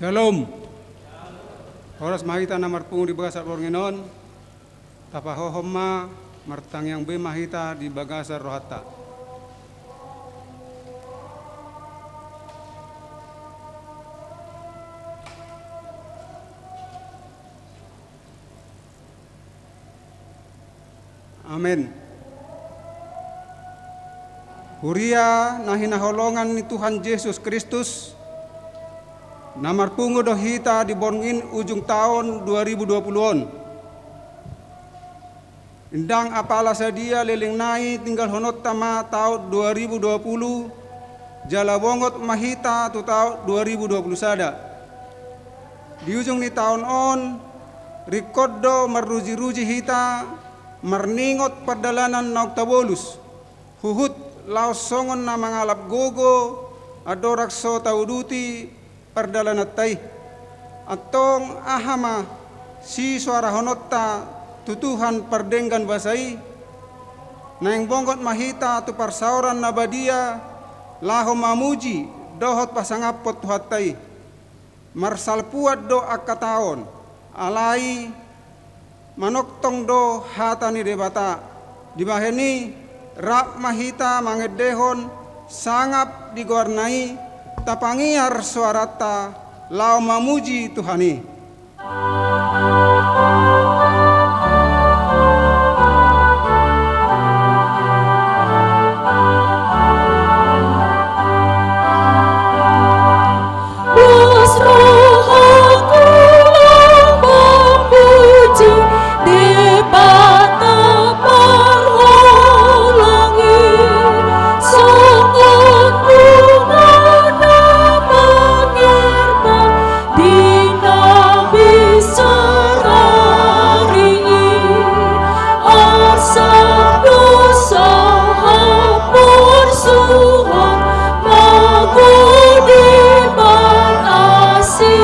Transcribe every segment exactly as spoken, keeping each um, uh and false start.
Syalom. Horas ma hita na marpungu di bagasan borngin on. Tapahohom ma, martangiang be ma hita di bagasan rohanta. Amen. Huria na hinaholongan ni Tuhan Jesus Kristus, na marpungu do hita di borngin ujung taon dua ribu dua puluh on. Ndang apala sadia leleng nai tinggalhononta ma taon dua ribu dua puluh, jala bongot ma hita tu taon dua ribu dua puluh sada. Di ujung ni taon on, ringkot do marrujiruji hita, marningot pardalanan naung tabolus, huhut laos songon na mangalap gogo, andorang so tauduti pardalananta i. Antong aha ma sisoarahononta tu Tuhan pardenggan basa i? Naeng bongot ma hita tu parsaoran na badia, laho mamuji dohot pasangaphon Tuhanta i. Marsalpuan do angka taon, alai manongtong do hata ni Debata. Dibahen i, rap ma hita mangendehon sangap di goarna i, tapangiar soaranta laho mamuji Tuhan i. Boas rohaku laho mamuji Debata parholong i, songon bunga na mangerbang di na binsar ari i, asa dosa haporsuhon, magodang di bagasan asi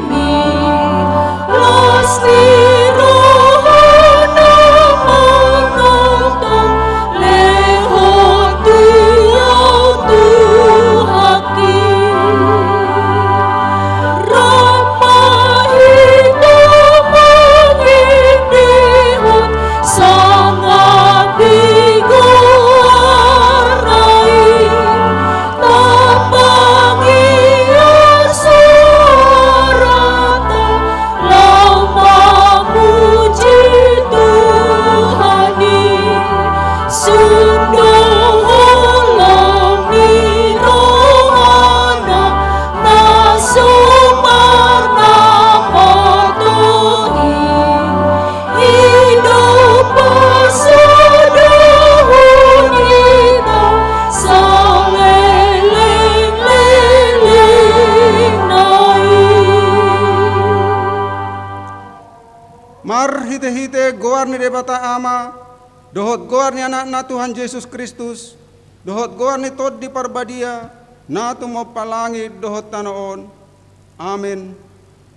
ni, las ni rohana manongtong, lehon tu ahu Tuhanki. Rap ma hita mangendehon sangap di goarna i, tapangiar soaranta laho mamuji Tuhan i. Sun do holong ni rohana na so marnamot i, i do pasadothon hita salelenglelengna i. Marhitehite goar ni Debata Ama, dohot goar ni Anakna Tuhan Jesus Kristus, dohot goar ni Tondi Parbadia, na tumompa langit dohot tano on. Amen.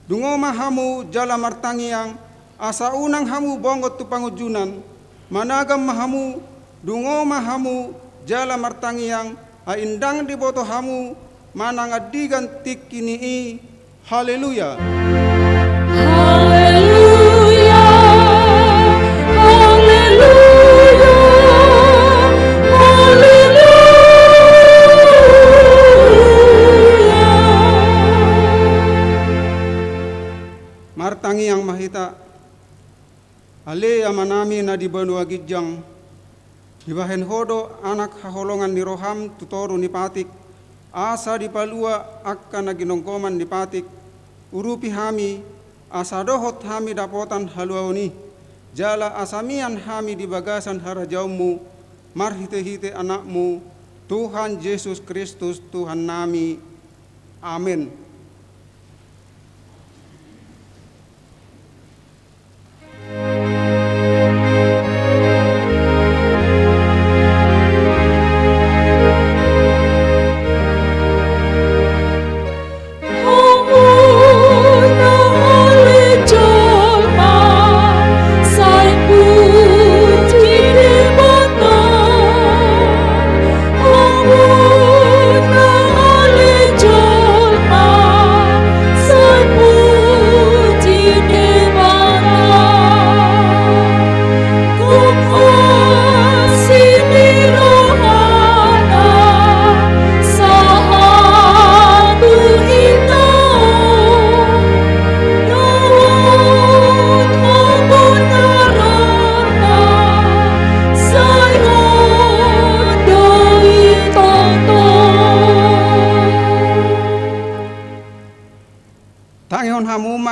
Dungo ma hamu jala martangiang, asa unang hamu bongot tu pangunjunan. Managam ma hamu, dungo ma hamu jala martangiang, ai ndang diboto hamu manang andigan tingki ni i. Haleluya. Haleluya. Haleluya. Haleluya. Martangiang ma hita. Ale Amanami na di banua ginjang, dibahen Ho do anak haholongan ni roham tu toru ni patik, asa dipalua angka na ginonggoman ni patik. Urupi hami, asa dohot hami dapotan haluaon i, jala asa mian hami di bagasan harajaonmu, marhitehite Anakmu, Tuhan Jesus Kristus Tuhannami. Amen.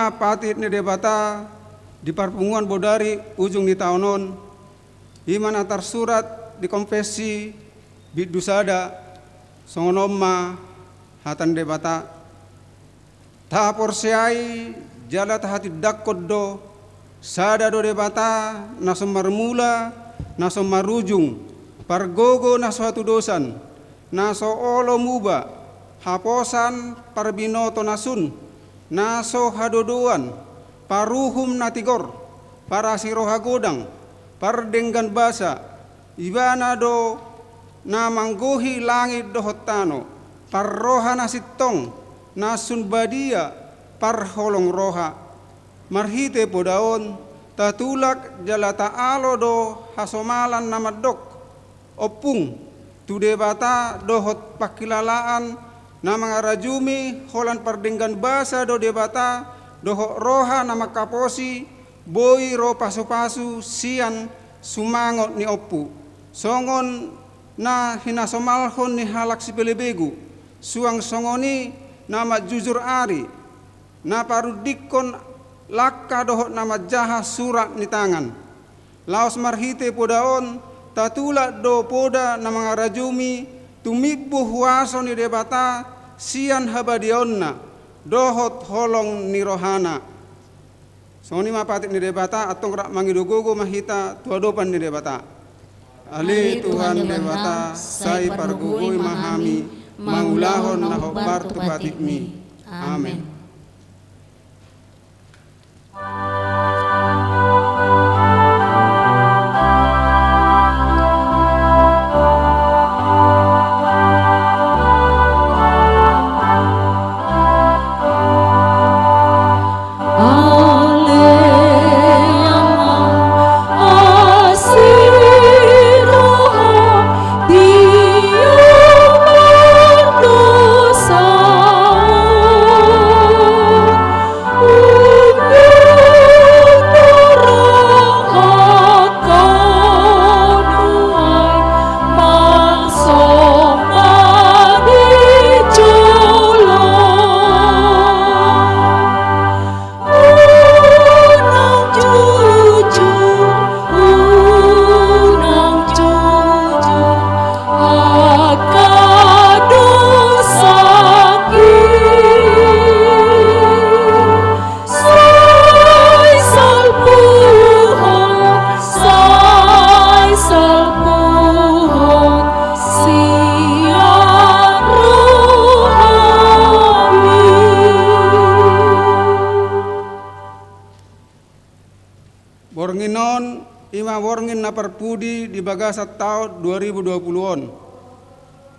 Patik ni Debata di parpunguan bodari ujung ni taon on, i ma na tarsurat di Konfessi bindu sada, songon on ma hata ni Debata. Taporseai jala tahatindangkon do, sada do Debata, na so marmula, na so marujung, pargogo na so hatudosan, na so olo muba, haposan, parbinoto na sun, na so hadodoan, paruhum na tigor, parasi roha godang, pardenggan basa, Ibana do na manggohi langit dohot tano, parroha na sintong, na sun badia, parholong roha. Marhite poda on, tatulak jala taalo do hasomalan na mandok, ompung, tu Debata dohot pangkilalaan na mangarajumi, holan pardenggan basa do Debata dohot roha na mangkaposi, boi ro pasupasu sian sumangot ni ompu. Songon na hinasomalhon ni halak sipelebegu, suang songon i na manjujur ari, na parundingkon langka dohot na manjaha surat ni tangan. Laos marhite poda on, tatulak do poda na mangarajumi, tumimbo huaso ni Debata, sian habadiaonna, dohot holong ni rohana. Songon i ma patik ni Debata, antong rap mangido gogo ma hita tu adopan ni Debata. Ale Tuhan Debata, sai pargogoi ma hami, mangulahon na hombar tu patikmi. Amen. Borngin on, i ma borngin na parpudi di bagasan taon dua ribu dua puluh on.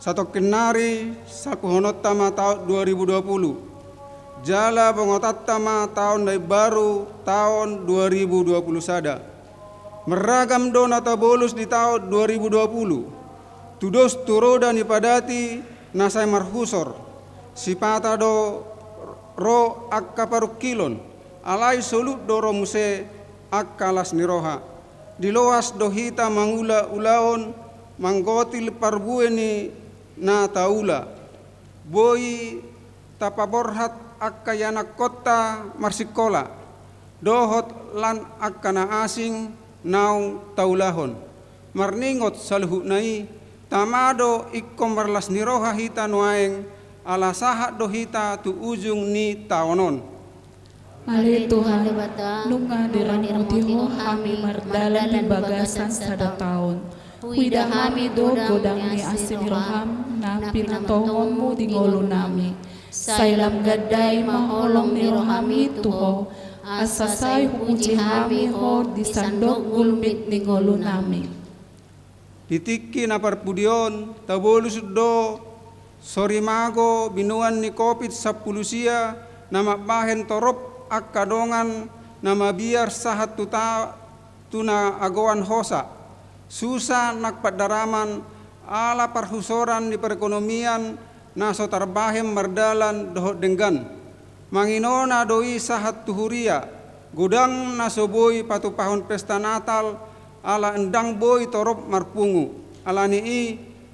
Satongkin nari, salpuhononta ma taon dua ribu dua puluh. Jala bongotanta ma taon na imbaru, taon dua ribu dua puluh sada. Marragam do na tabolus di taon dua ribu dua puluh. Tudos tu roda ni padati na sai marhusor. Sipata do ro angka parungkilon, alai solut do ro muse angka las ni roha. Diloas do hita mangula ulaon, manggotil parbue ni na taula. Boi tapaborhat angka ianakkonta marsingkola, dohot lan angka na asing naung taulahon. Marningot saluhutna i, tama do ingkon marlas ni roha hita nuaeng, ala sahat do hita tu ujung ni taon on. Ale Tuhan, nunga dirangoti Ho hami mardalan di bagasan sada taon. Huida hami do godang ni asi ni roham na pinatongonmu di ngolunami. Sai lam gandai ma holong ni rohami tu Ho, asa sai hupuji hami Ho di sandok gulmit ni ngolunami. Di tingki na parpudi on, tabolus do sorimago binoan ni Covid sampulu sia na mambahen torop angka dongan na mabiar sahat tu ta-, tu na agoan hosa. Susa nang pandaraman ala parhusoran ni perekonomian na so tarbahen mardalan dohot denggan. Manginona do i sahat tu huria, godang na so boi patupahon pesta Natal, ala ndang boi torop marpungu. Ala ni i,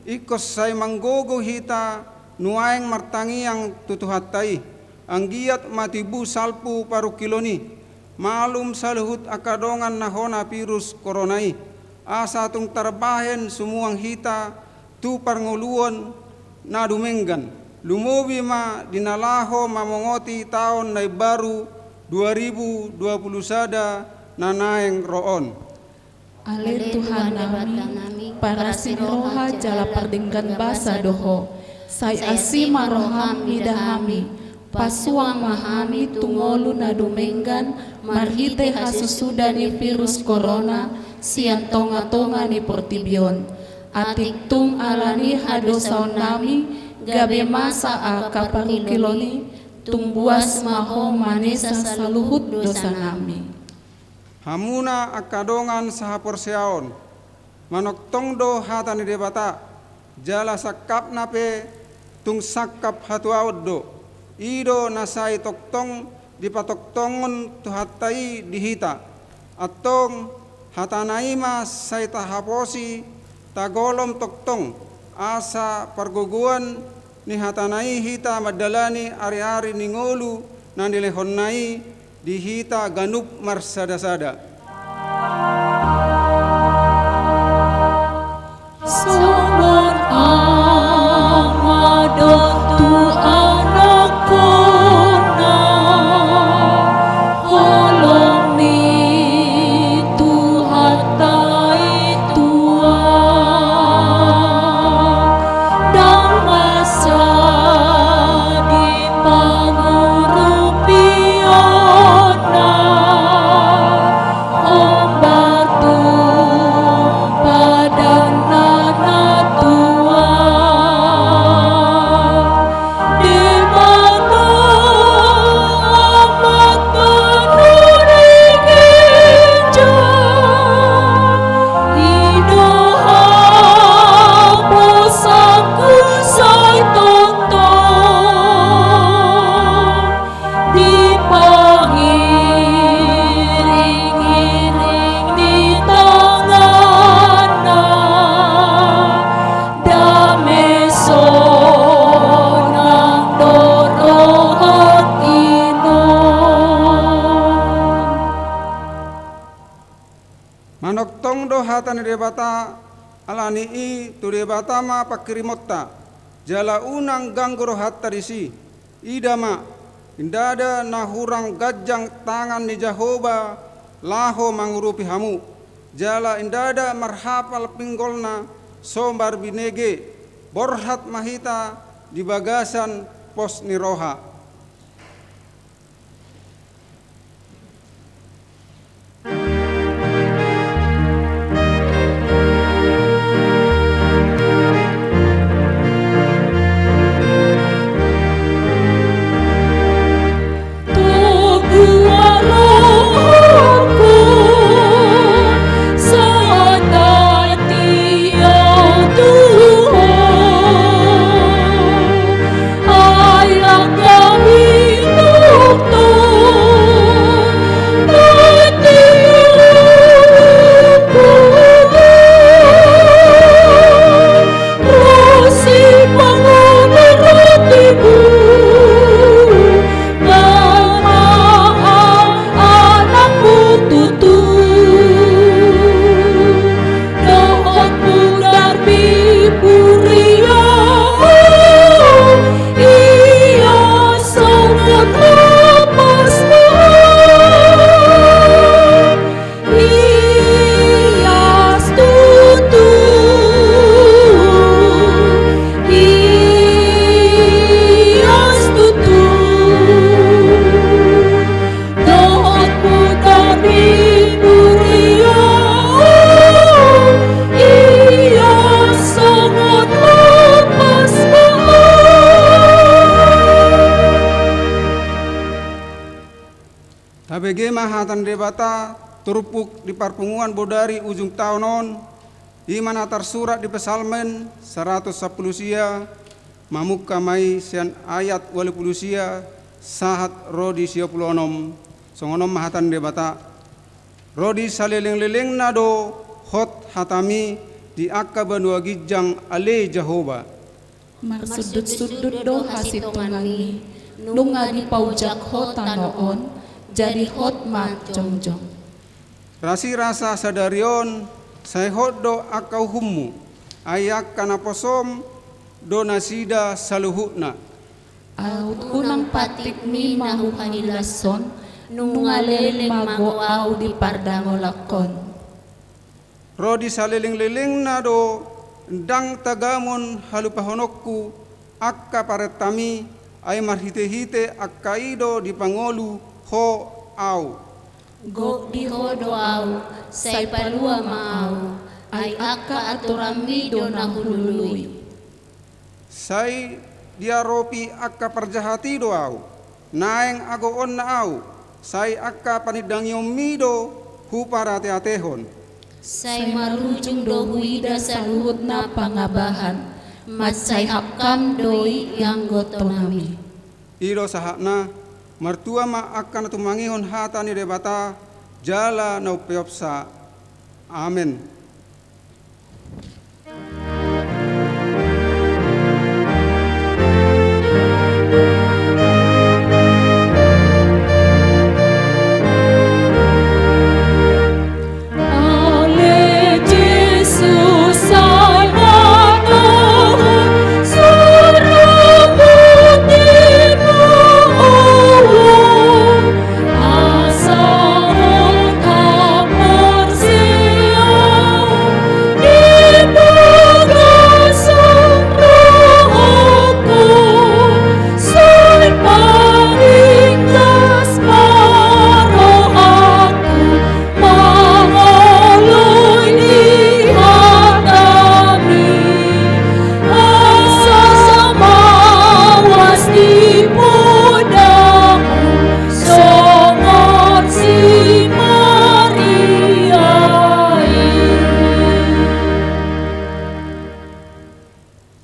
ingkon sai manggogo hita nuaeng martangiang tu Tuhanta i. Anggiat ma tibu salpu parungkilon i, malum saluhut angka dongan na hona virus korona i, asa tung tarbahen sumuang hita tu parngoluon na dumenggan, lumobi ma di na laho mamongoti taon na imbaru dua ribu dua puluh sada na naeng ro on. Ale Tuhan nami, parasi ni roha jala pardenggan basa do Ho. Sai asi ma roham mida hami, pasuang ma hami tu ngolu na dumenggan marhite hasusuda ni virus korona sian tonga-tonga ni portibi on. Atik tung alani hadosaon nami gabe masa angka parungkilon i, tung buas ma Ho manesa saluhut dosa nami. Hamuna angka dongan sahaporseaon, manongtong do hata ni Debata, jala sangkapna pe tung sangkap hatuaon do. I do na sai tongtong dipatongtongon Tuhanta i di hita. Antong, hatana i ma sai tahaposi, tagolom tongtong, asa pargogoan ni hatana i hita mandalani ari-ari ni ngolu na nilehonna i di hita ganup marsada-sada. Songon ama do tu anakkonna, holong ni Tuhanta i tuat. Ndang masa di pangurupionna, hombar tu padanna na tua. Debata Amanta na di ginjang, i do haposanku sai tongtong, dipangiring-iring ni tanganna, dame sonang do rohangki on. Manongtong do hata ni Debata, alani i tu Debata ma pangkirimonta, jala unang ganggu rohanta disi. Ida ma, ndada na hurang ganjang tangan ni Jahowa laho mangurupi hamu, jala ndada marhapal pinggolna so marbinege, borhat ma hita di bagasan pos ni roha. Anakmu tutu, dohot pundar di puriamu, ia songon lopas ma. Ias tutu, ias tutu, dohot pundar di puriamu, ias songon lopas ma. Tabege ma hata ni Debata turpuk di parpunguan bodari ujung taon on, i ma na tarsurat di Psalmen saratus sampulu sia, mamungka ma i sian ayat ualu pulu sia sahat ro di sia pulu onom. Songon on ma hata ni Debata. Ro di saleleng-lelengna do hot hatami di angka banua ginjang, ale Jahowa. Marsundut-sundut do hasintonganmi, nunga dipaujak Ho tano on, jadi hot ma jongjong. Rasirasa sadari on, sai hot do angka uhummu, ai angka naposom do nasida saluhutna. Aut unang pantikmi na huhanilason, nunga leleng mago ahu di pardangolangkon. Ro di saleleng-lelengna do ndang tagamon halupahononku angka parentami, ai marhite-hite angka i do dipangolu Ho ahu. Gok di Ho do ahu, sai palua ma ahu, ai angka aturanmi do na hulului. Sai diaropi angka parjahat i do ahu, naeng agoonna ahu, sai angka panindangionmi do huparate-atehon. Sai marujung do huida saluhutna pangabahan, mansai hakkam do i ianggo tonami. I do sahatna, martua ma angka na tumangihon hata ni Debata, jala na umpeopsa. Amen.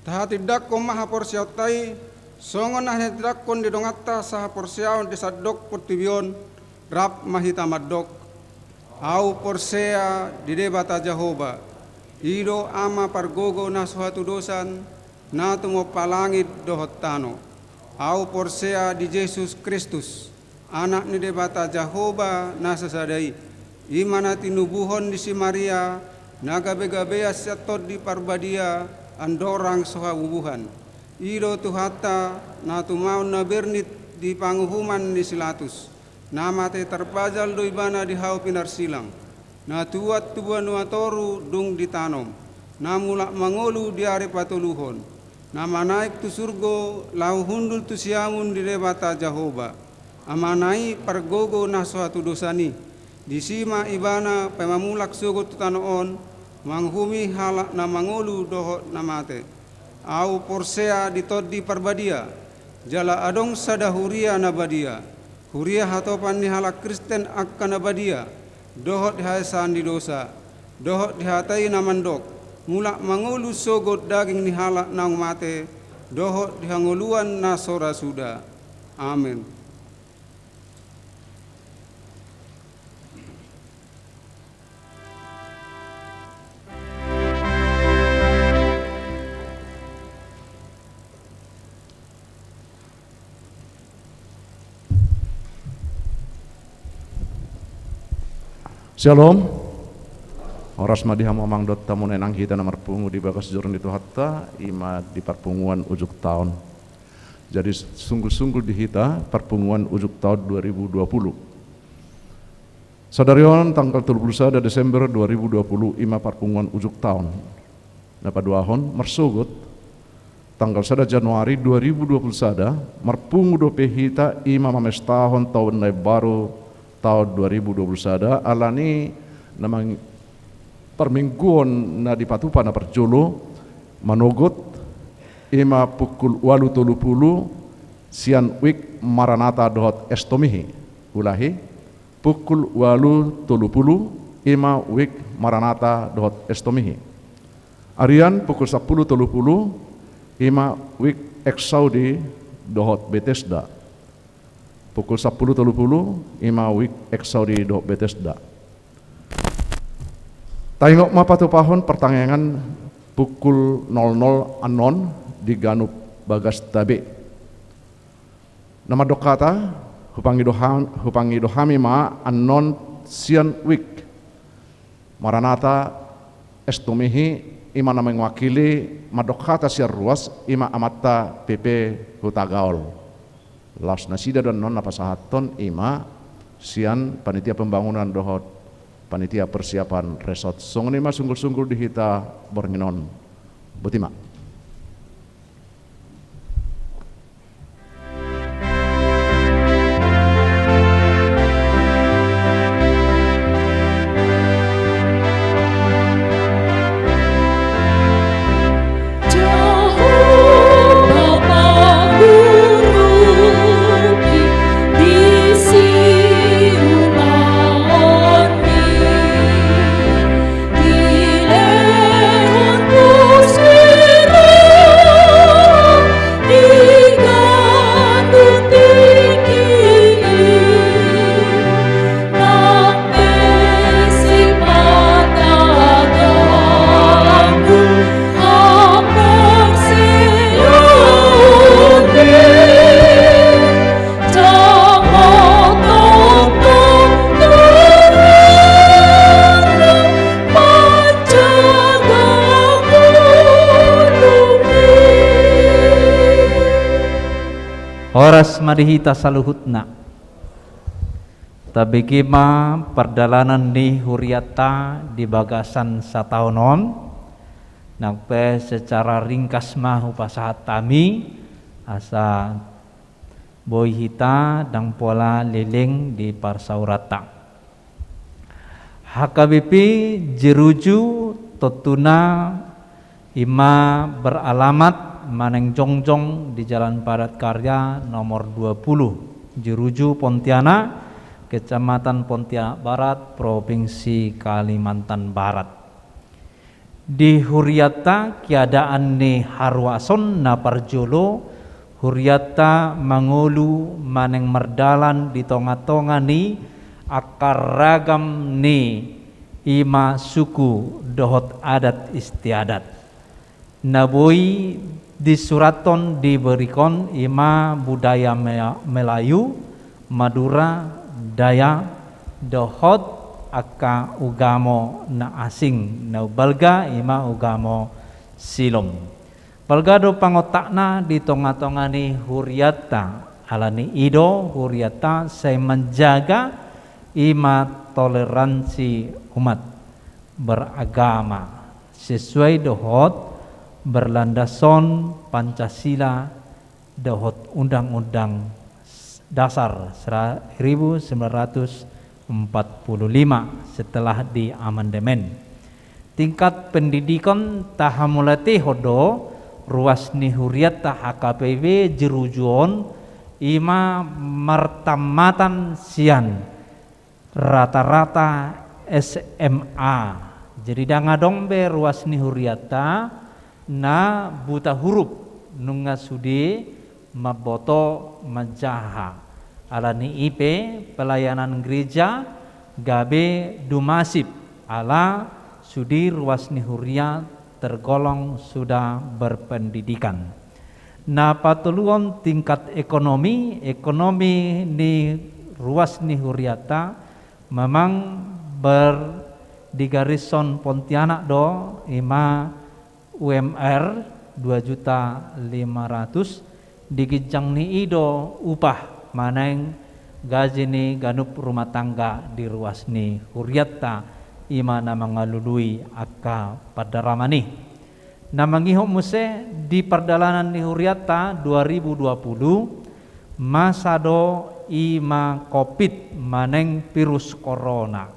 Tahatindangkon ma haporseaonta i, songon na hinatindangkon ni donganta sahaporseaon di sandok portibi on, rap ma hita mandok. Ahu porsea di Debata Jahowa, i do Ama pargogo na so hatudosan, na tumompa langit dohot tano. Ahu porsea di Jesus Kristus, Anak ni Debata Jahowa na sasada i, i ma na tinubuhon ni si Maria, na gabe-gabean sian Tondi Parbadia, andorang so habubuhan. I do Tuhanta, na tumaon na bernit di panguhuman ni si Latus. Na mate tarpajal do Ibana di hau pinarsilang. Na tuat tu banua toru dung ditanom. Na mulak mangolu di ari patoluhon. Na manaek tu surgo laho hundul tu siamun ni Debata Jahowa, Amana i pargogo na so hatudosan i. Disi ma Ibana paima mulak sogot tu tano on, manguhumi halak na mangolu dohot na mate. Ahu porsea di Tondi Parbadia, jala adong sada huria na badia. Huria hatopan ni halak Kristen angka na badia, dohot di haesaan ni dosa, dohot di hata i na mandok, mulak mangolu sogot daging ni halak naung mate, dohot di hangoluan na so ra suda. Amen. Syalom. Horas ma di hamu amang dohot hamu inang, hita na marpungu di bagas joro ni Tuhanta, i ma di parpunguan ujung taon. Jadi sunggul-sunggul di hita parpunguan ujung taon dua ribu dua puluh. Sadari on tanggal tolu pulu sada Desember dua ribu dua pulu i ma parpunguan ujung taon. Na paduahon, marsogot tanggal sada Januari dua ribu dua pulu sada, marpungu dope hita i ma mamestahon taon na imbaru, taon dua ribu dua pulu sada, alani na mang-, parmingguon na dipatupa na parjolo, manogot, i ma pukul ualu tolu pulu, sian wijk Maranatha dohot Estomihi. Ulahi, pukul ualu tolu pulu, i ma wijk Maranatha dohot Estomihi. Arian pukul sampulu tolu pulu, i ma wijk Exaudi dohot Bethesda. Pukul sampulu tolu pulu, i ma wijk Exaudi dohot Bethesda. Taingot ma patupahon partangiangan pukul nol nol annon, di ganup bagasta be. Na mandok hata, hupangido ham-, hupangido hami ma annon sian wijk. Maranatha S. Tumihi, i ma na mewakili mandok hata sian ruas, i ma amanta P P Hutagaol. Laos nasida do annon na pasahathon, i ma sian panitia pembangunan dohot panitia persiapan resort. Songon i ma sunggul-sunggul di hita borngin on. Boti ma. Horas ma di hita saluhutna. Tabege ma pardalanan ni hurianta di bagasan sataon on. Nang pe secara ringkas ma hupasahat hami, asa boi hita ndang pola leleng di parsaoranta. H K B P Jeruju tontuna i ma beralamat manang jongjong di Jalan Padat Karya nomor dua puluh, Jeruju, Pontianak, Kecamatan Pontianak Barat, Provinsi Kalimantan Barat. Di hurianta keadaan ni haruason na parjolo, hurianta mangolu manang mardalan di tonga-tonga ni angka ragam ni i ma suku dohot adat istiadat. Na boi disurathon di berrik on i ma budaya Me-, Melayu, Madura, Dayak, dohot angka ugamo na asing, na umbalga i ma ugamo Silom. Balga do pangontakna di tonga-tonga ni hurianta, ala ni i do hurianta sai manjaga i ma toleransi umat beragama, sesuai dohot berlandashon Pancasila dohot Undang-Undang Dasar seribu sembilan ratus empat puluh lima setelah diamandemen. Tingkat pendidikan tahamauliatehon do ruas ni hurianta H K P B Jeruju on i ma martammatan sian rata-rata S M A. Jadi ndang adong be ruas ni hurianta na buta huruf, nunga sude mamboto manjaha. Ala ni i pe pelayanan gereja gabe dumasip, ala sude ruas ni huria tergolong sudah berpendidikan. Na patoluhon tingkat ekonomi, ekonomi ni ruas ni hurianta memang ber-, digarishon Pontianak do, i ma U M R dua juta lima ratus, di ginjang ni i do upah manang gaji ni ganup rumah tangga di ruas ni hurianta, i ma na mangalului angka pandaraman i. Na mangihut muse di pardalanan ni hurianta dua ribu dua puluh, masa do i ma covid manang virus corona.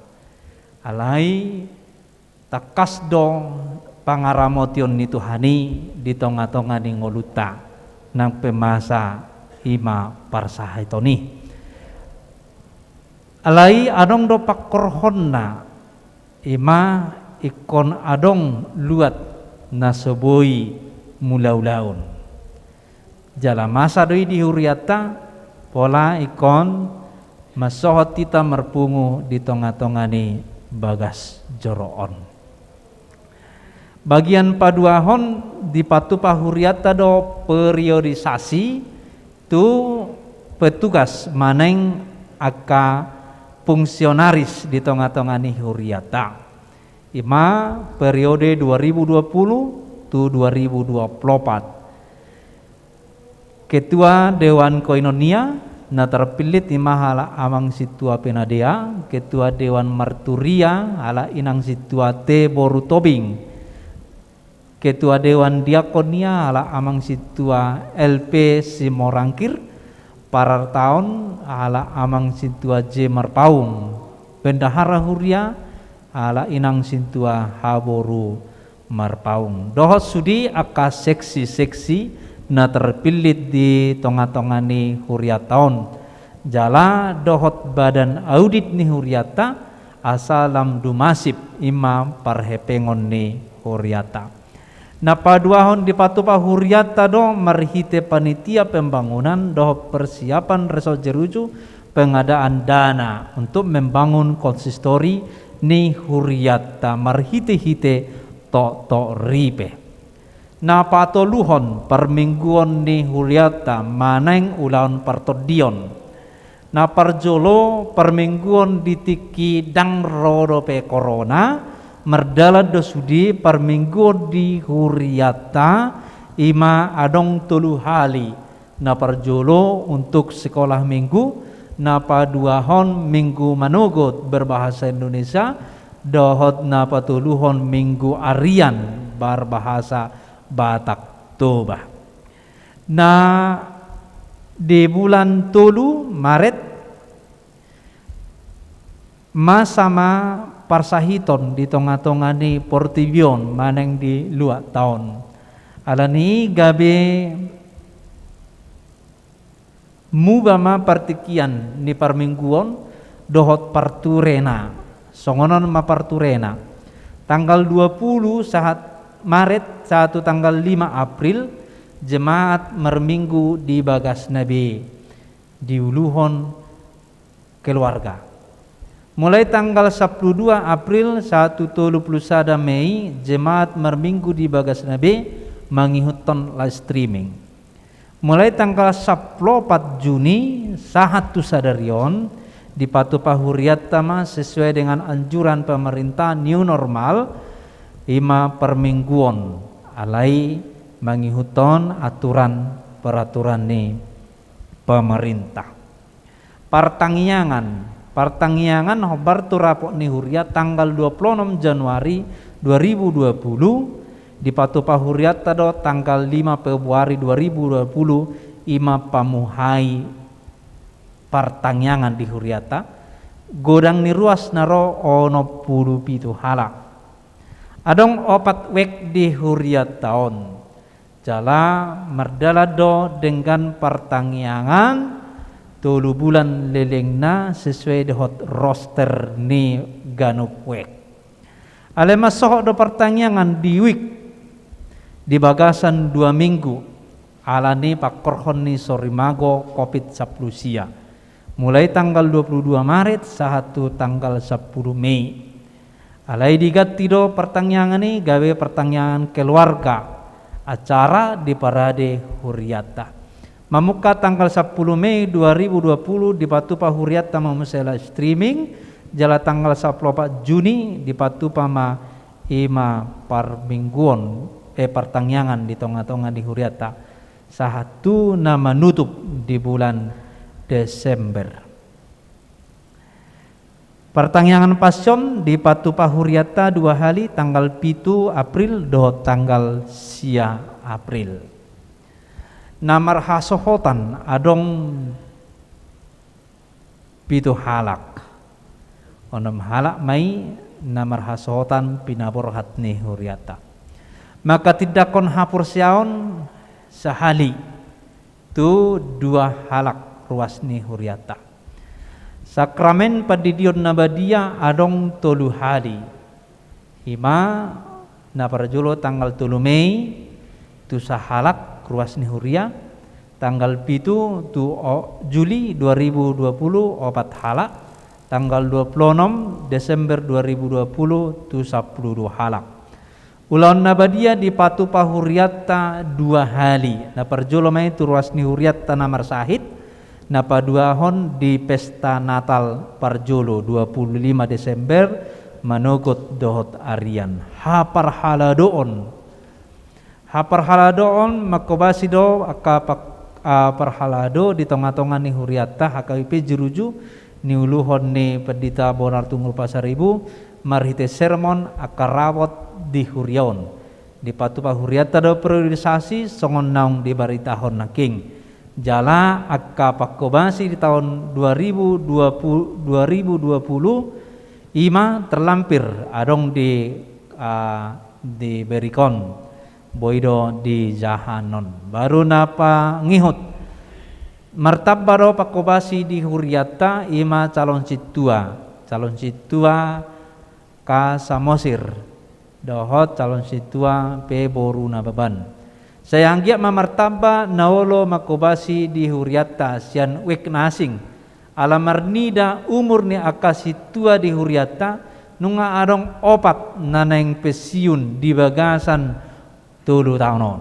Alai tangkas do pangaramotion ni Tuhan i di tonga-tonga ni ngolunta, nang pe masa i ma parsahiton i. Alai adong do pangkorhonna, i ma ingkon adong luat na so boi mangula ulaon. Jala masa do i di hurianta, pola ingkon mansohot hita marpungu di tonga-tonga ni bagas joro on. Bagian paduahon dipatupa hurianta do periodisasi tu petugas manang angka fungsionaris di tonga-tonga ni hurianta. Ima periode dua ribu dua puluh tu dua ribu dua puluh opat. Ketua Dewan Koinonia, na terpillit ima halak amang sintua Penadea, Ketua Dewan Marturia, halak inang sintua T boru Tobing, Ketua Dewan Diakonia, halak amang sintua L P Simorangkir, parartaon, halak amang sintua J Marpaung, bendahara huria, halak inang sintua Haboru Marpaung. Dohot sude angka seksi-seksi na terpillit di tonga-tonga ni hurianta on. Jala dohot badan audit ni hurianta asa lam dumasip ima parhepengon ni hurianta. Na paduahon dipatupa hurianta do marhite panitia pembangunan dohot persiapan resort Jeruju pengadaan dana untuk membangun konsistori ni hurianta marhite-hite toktok ripe. Na patoluhon parmingguon ni hurianta manang ulaon partondion. Na parjolo parmingguon di tingki ndang ro dope korona, mardalan do sude parmingguon di hurianta ima adong tolu hali. Na parjolo untuk sekolah minggu, na paduahon minggu manogot berbahasa Indonesia, dohot na patoluhon minggu arian berbahasa Batak Toba. Na di bulan tolu Maret masa ma parsahiton di tonga-tonga ni portibi on manang di luatta on. Alani i gabe muba ma partingkian ni parmingguon dohot parturena. Songon on ma parturena. Tanggal dua puluh sahat Maret sahat tu tanggal lima April, jemaat marminggu di bagasna be diuluhon keluarga. Mulai tanggal sampulu dua April sahat tu tolu pulu sada Mei, jemaat marminggu di bagasna be mangihuthon live streaming. Mulai tanggal sampulu opat Juni sahat tu sadari on, dipatupa hurianta ma sesuai dengan anjuran pemerintah new normal, ima parmingguon, alai mangihuthon aturan peraturan ni pemerintah. Partangiangan. Partangiangan hombar tu rapot ni huria tanggal dua pulu onom Januari dua ribu dua pulu, dipatupa hurianta do tanggal lima Februari dua ribu dua pulu, ima pamuhai partangiangan di hurianta, godang ni ruas na ro onom pulu pitu halak. Adong opat wijk di hurianta on. Jala mardalan do denggan partangiangan tolu bulan lelengna sesuai dohot roster ni ganup wijk. Alai mansohot do partangiangan di wijk di bagasan dua minggu, alani pangkorhon ni sorimago covid sampulu sia. Mulai tanggal dua pulu dua Maret sahat tu tanggal sampulu Mei. Alai diganti do partangiangan i gabe partangiangan keluarga, acara di parade hurianta. Mamungka tanggal sampulu Mei dua ribu dua pulu dipatupa hurianta ma muse live streaming, jala tanggal sampulu opat Juni dipatupa ma ima parmingguon, eh, partangiangan di tonga-tonga ni hurianta. Sahat tu na manutup di bulan Desember. Partangiangan Passion dipatupa hurianta dua hali, tanggal pitu April dohot tanggal sia April. Na marhasohotan adong pitu halak. Onom halak ma i na marhasohotan pinaborhat ni hurianta. Manghatindanghon haporseaon sahali tu dua halak ruas ni hurianta. Sakramen pandidion na badia adong tolu hali. Ima na parjolo tanggal tolu Mei tu sahalak ruas ni huria, tanggal pitu tu o-, Juli dua ribu dua pulu opat halak, tanggal dua pulu onom Desember dua ribu dua pulu tu sampulu dua halak. Ulaon na badia dipatupa hurianta dua hali. Na parjolo ma i tu ruas ni hurianta na marsahit, na paduahon di pesta Natal parjolo dua puluh lima Desember manogot dohot arian. Haparhaladoon. Haparhaladoon mangkobasi do angka pa-, a, parhalado di tonga-tonga ni hurianta H K B P Jeruju, niuluhon ni Pendeta Bonar Tunggul Pasaribu, marhite sermon angka rawot di huria on. Dipatupa hurianta do periodisasi songon naung dibaritahon nangkin. Jala angka pangkobasi di taon dua ribu dua puluh, dua ribu dua puluh, ima terlampir adong di, a, di Berikon. Boi do dijahanon. Baru na pangihut. Martamba do pangkobasi di hurianta ima calon sintua. Calon sintua K Samosir. Dohot calon sintua pe boru Nababan. Sai anggiat ma martamba na olo mangkobasi di hurianta sian wijk na asing. Ala marnida umur ni angka sintua di hurianta, nunga adong opat na naeng pensiun di bagasan tolu taon on.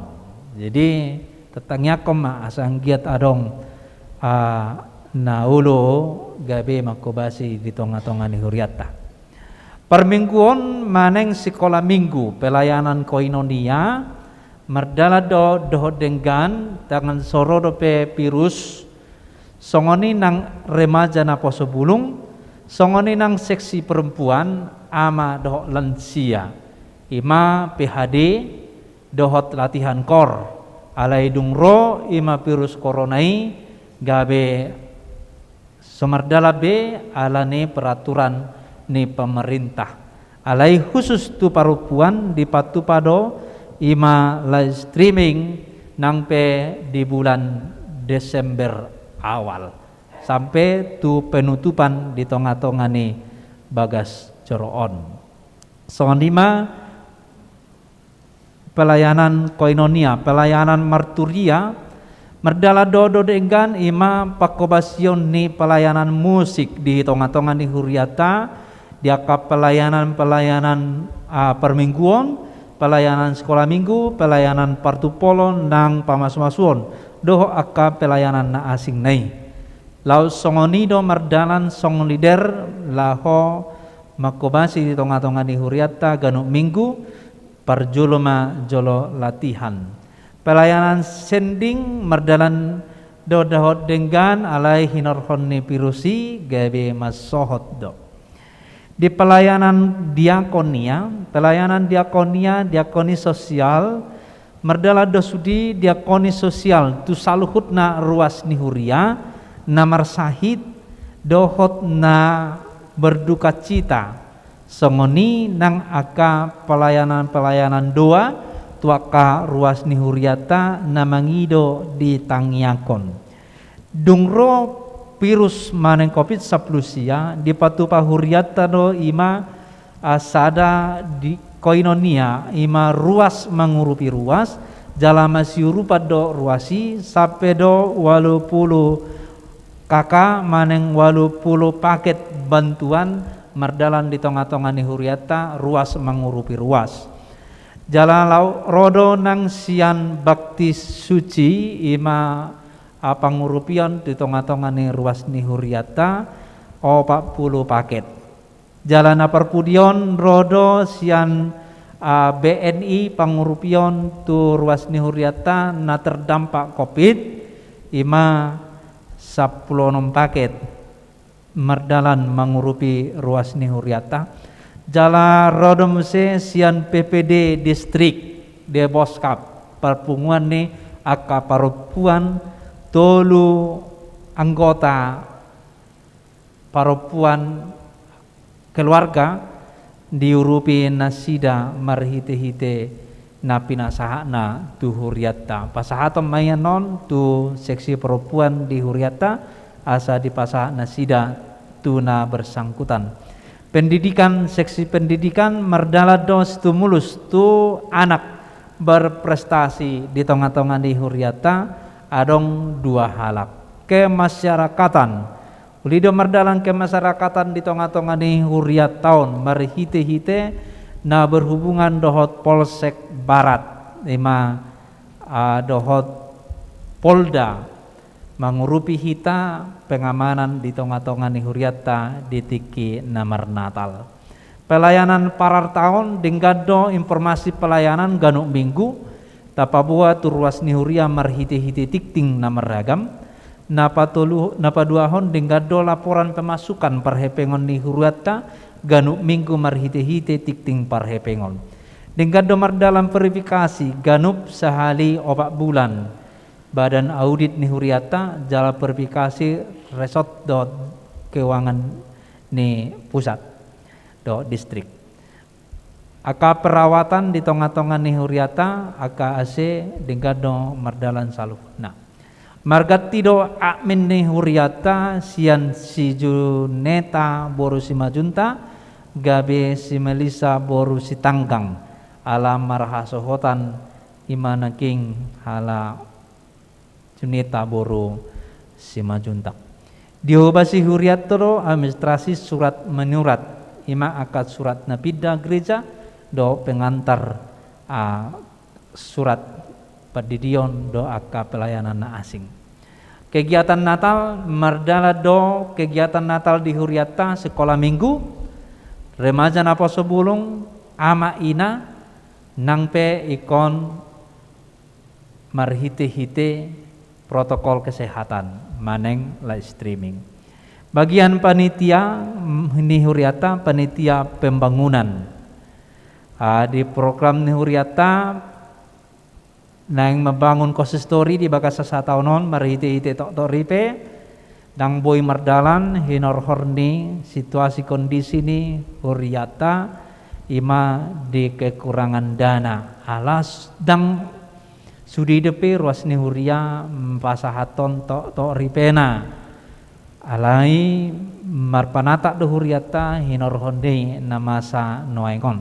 Jadi, tatangiangkon ma asa anggiat adong, a, na olo gabe mangkobasi di tonga-tonga ni hurianta. Parmingguon manang sikola minggu, pelayanan koinonia, mardalan do dohot denggan, tangan soro dope virus, songon i nang remaja naposo bulung, songon i nang seksi perempuan, ama dohot lansia, ima P H D, dohot latihan kor, alai dung ro ima virus korona i gabe so mardalan be ala ni peraturan ni pemerintah. Alai khusus tu parompuan dipatupa do ima live streaming nang pe di bulan Desember awal sampe tu penutupan di tonga-tonga ni bagas joro on. Songon i ma pelayanan koinonia, pelayanan marturia, mardalan do dohot denggan ima pangkobasion ni pelayanan musik di tonga-tonga ni hurianta, di angka pelayanan-pelayanan, a, parmingguon, pelayanan sikola minggu, pelayanan partumpolon nang pamasumasuon, dohot angka pelayanan na asing na i. Laos songon i do mardalan song leader laho mangkobasi di tonga-tonga ni hurianta ganup minggu, parjolo ma jolo latihan. Pelayanan sending mardalan do dohot denggan alai hinorhon ni virus i gabe mansohot do. Di pelayanan diakonia, pelayanan diakonia, diakoni sosial, mardalan do sude diakoni sosial tu saluhutna ruas ni huria, na marsahit dohot na berdukacita. Songon i nang angka pelayanan-pelayanan doa tu angka ruas ni hurianta na mangido ditangiangkon. Dung ro virus manang covid sampulu sia, dipatupa hurianta do ima, a, sada di koinonia, ima ruas mangurupi ruas, jala masiurupan do ruas i sampe do ualu pulu K K manang ualu pulu paket bantuan mardalan di tonga-tonga ni hurianta ruas mangurupi ruas. Jala laho ro do nang sian bakti suci ima, a, pangurupion di tonga-tonga ni ruas ni hurianta opat pulu paket. Jala na parpudi on ro do sian, a, B N I pangurupion tu ruas ni hurianta na terdampak covid, ima sampulu onom paket mardalan mangurupi ruas ni hurianta. Jala ro do muse sian P P D distrik, Deboskap, parpunguan ni angka parompuan tolu anggota parompuan keluarga diurupi nasida marhite-hite na pinasahatna tu hurianta. Pasahaton ma i annon tu seksi parompuan di hurianta asa dipasahat nasida tu na bersangkutan. Pendidikan, seksi pendidikan mardalan do stimulus tu anak berprestasi di tonga-tonga ni hurianta adong dua halak. Kemasyarakatan. Uli do mardalan kemasyarakatan di tonga-tonga ni hurianta on marhite-hite na berhubungan dohot Polsek Barat, ima, ah, dohot Polda, mangurupi hita pengamanan di tonga-tonga ni hurianta di tingki na marnatal. Pelayanan parartaon, denggan do informasi pelayanan ganup minggu, tapaboa tu ruas ni huria marhite-hite tingting na marragam. Na patolu, na paduahon, denggan do laporan pemasukan parhepengon ni hurianta ganup minggu marhite-hite tingting parhepengon. Denggan do mardalan verifikasi ganup sahali opat bulan badan audit ni hurianta jala verifikasi resort dohot keuangan ni pusat dohot distrik. Angka perawatan di tonga-tonga ni hurianta, angka A C, denggan do mardalan saluhutna. Marganti do admin ni hurianta sian si Juneta boru Simanjuntak gabe si Melisa boru Sitanggang, ala marhasohotan ima nangkin halak Juneta boru Simanjuntak. Diobasi hurianta do administrasi surat menyurat, ima angka surat na pinda gereja dohot pengantar, ah, surat pandidion dohot angka pelayanan na asing. Kegiatan Natal, mardalan do kegiatan Natal di hurianta, sekolah minggu, remaja naposo bulung, ama ina, nang pe ingkon marhite-hite protokol kesehatan, manang live streaming. Bagian panitia, mm, ni hurianta, panitia pembangunan. Ah, di program ni hurianta, naeng mambangun konsistori di bagasan sataon on, marhite-hite toktok ripe, ndang boi mardalan hinorhon ni situasi kondisi ni hurianta, ima di kekurangan dana. Ala s-, ndang sude dope ruas ni huria, mm, pasahathon toktok ripena. Alai marpanatap do hurianta hinorhon ni na masa nuaeng on.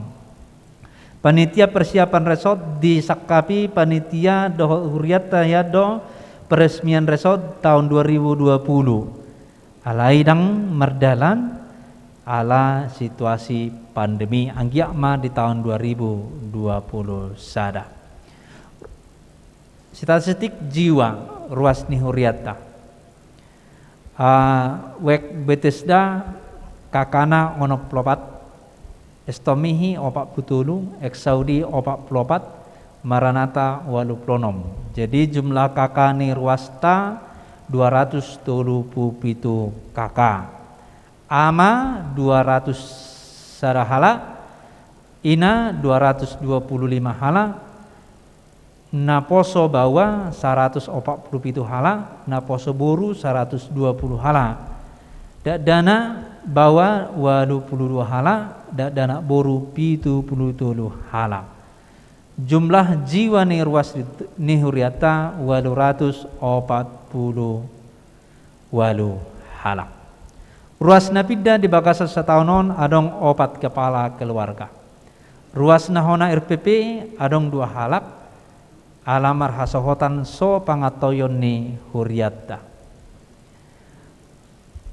Panitia persiapan resort disangkapi panitia dohot hurianta hian do peresmian resort taon dua ribu dua puluh. Alai ndang mardalan ala situasi pandemi, anggiat ma di taon dua ribu dua puluh sada. Statistik jiwa ruas ni hurianta. Ah, Wijk Betesda, K K-na onom pulu opat, Estomihi opat pulu tolu, Exaudi opat pulu opat, Maranatha ualu pulu onom. Jadi jumlah K K ni ruasta dua ratus tolu pulu pitu K K. Ama dua ratus sada halak, ina dua ratus dua pulu lima halak, naposo baoa saratus opat pulu pitu halak, naposo boru saratus dua pulu halak, dakdanak baoa ualu pulu dua halak, dakdanak boru pitu pulu tolu halak. Jumlah jiwa ni ruas ni hurianta ualu ratus opat pulu ualu halak. Ruas na pinda di bagasan sataon on adong opat kepala keluarga. Ruas na hona R P P adong dua halak, ala marhasohotan so pangantoion ni hurianta.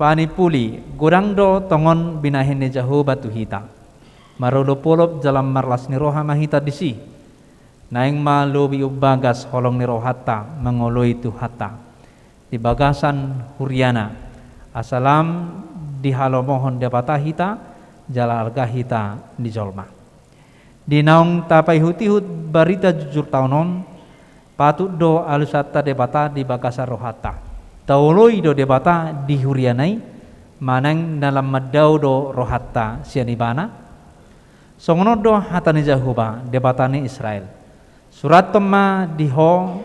Panimpuli, godang do tongon binahen ni Jahowa tu hita. Marolopolop jala marlas ni roha ma hita disi. Naeng ma lobi umbagas holong ni rohanta mangoloi Tuhanta di bagasan huriana, asa lam dihalomohon Debata hita jala arga hita ni jolma. Di naung tapaihutihut barita jujur taon on, patut do alusanta Debata di bagasan rohanta. Taoloi do Debata di huriana i, manang na lam mandao do rohanta sian Ibana? Songon on do hata ni Jahowa, Debata ni Israel: Surathon ma di ho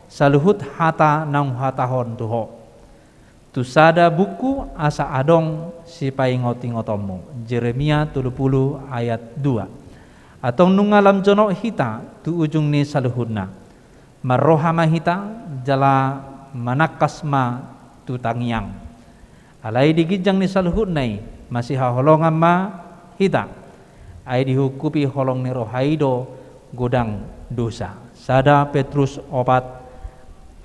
saluhut hata naung huhatahon tu ho tu sada buku, asa adong sipaingotingotonmu. Jeremia tolu pulu ayat dua. Antong nunga lam jonok hita tu ujung ni saluhutna. Marroha ma hita, jala manangkas ma tu tangiang. Alai di ginjang ni saluhutna i masihaholongan ma hita. Ai dihukupi holong ni roha i do godang dosa. Sada Petrus opat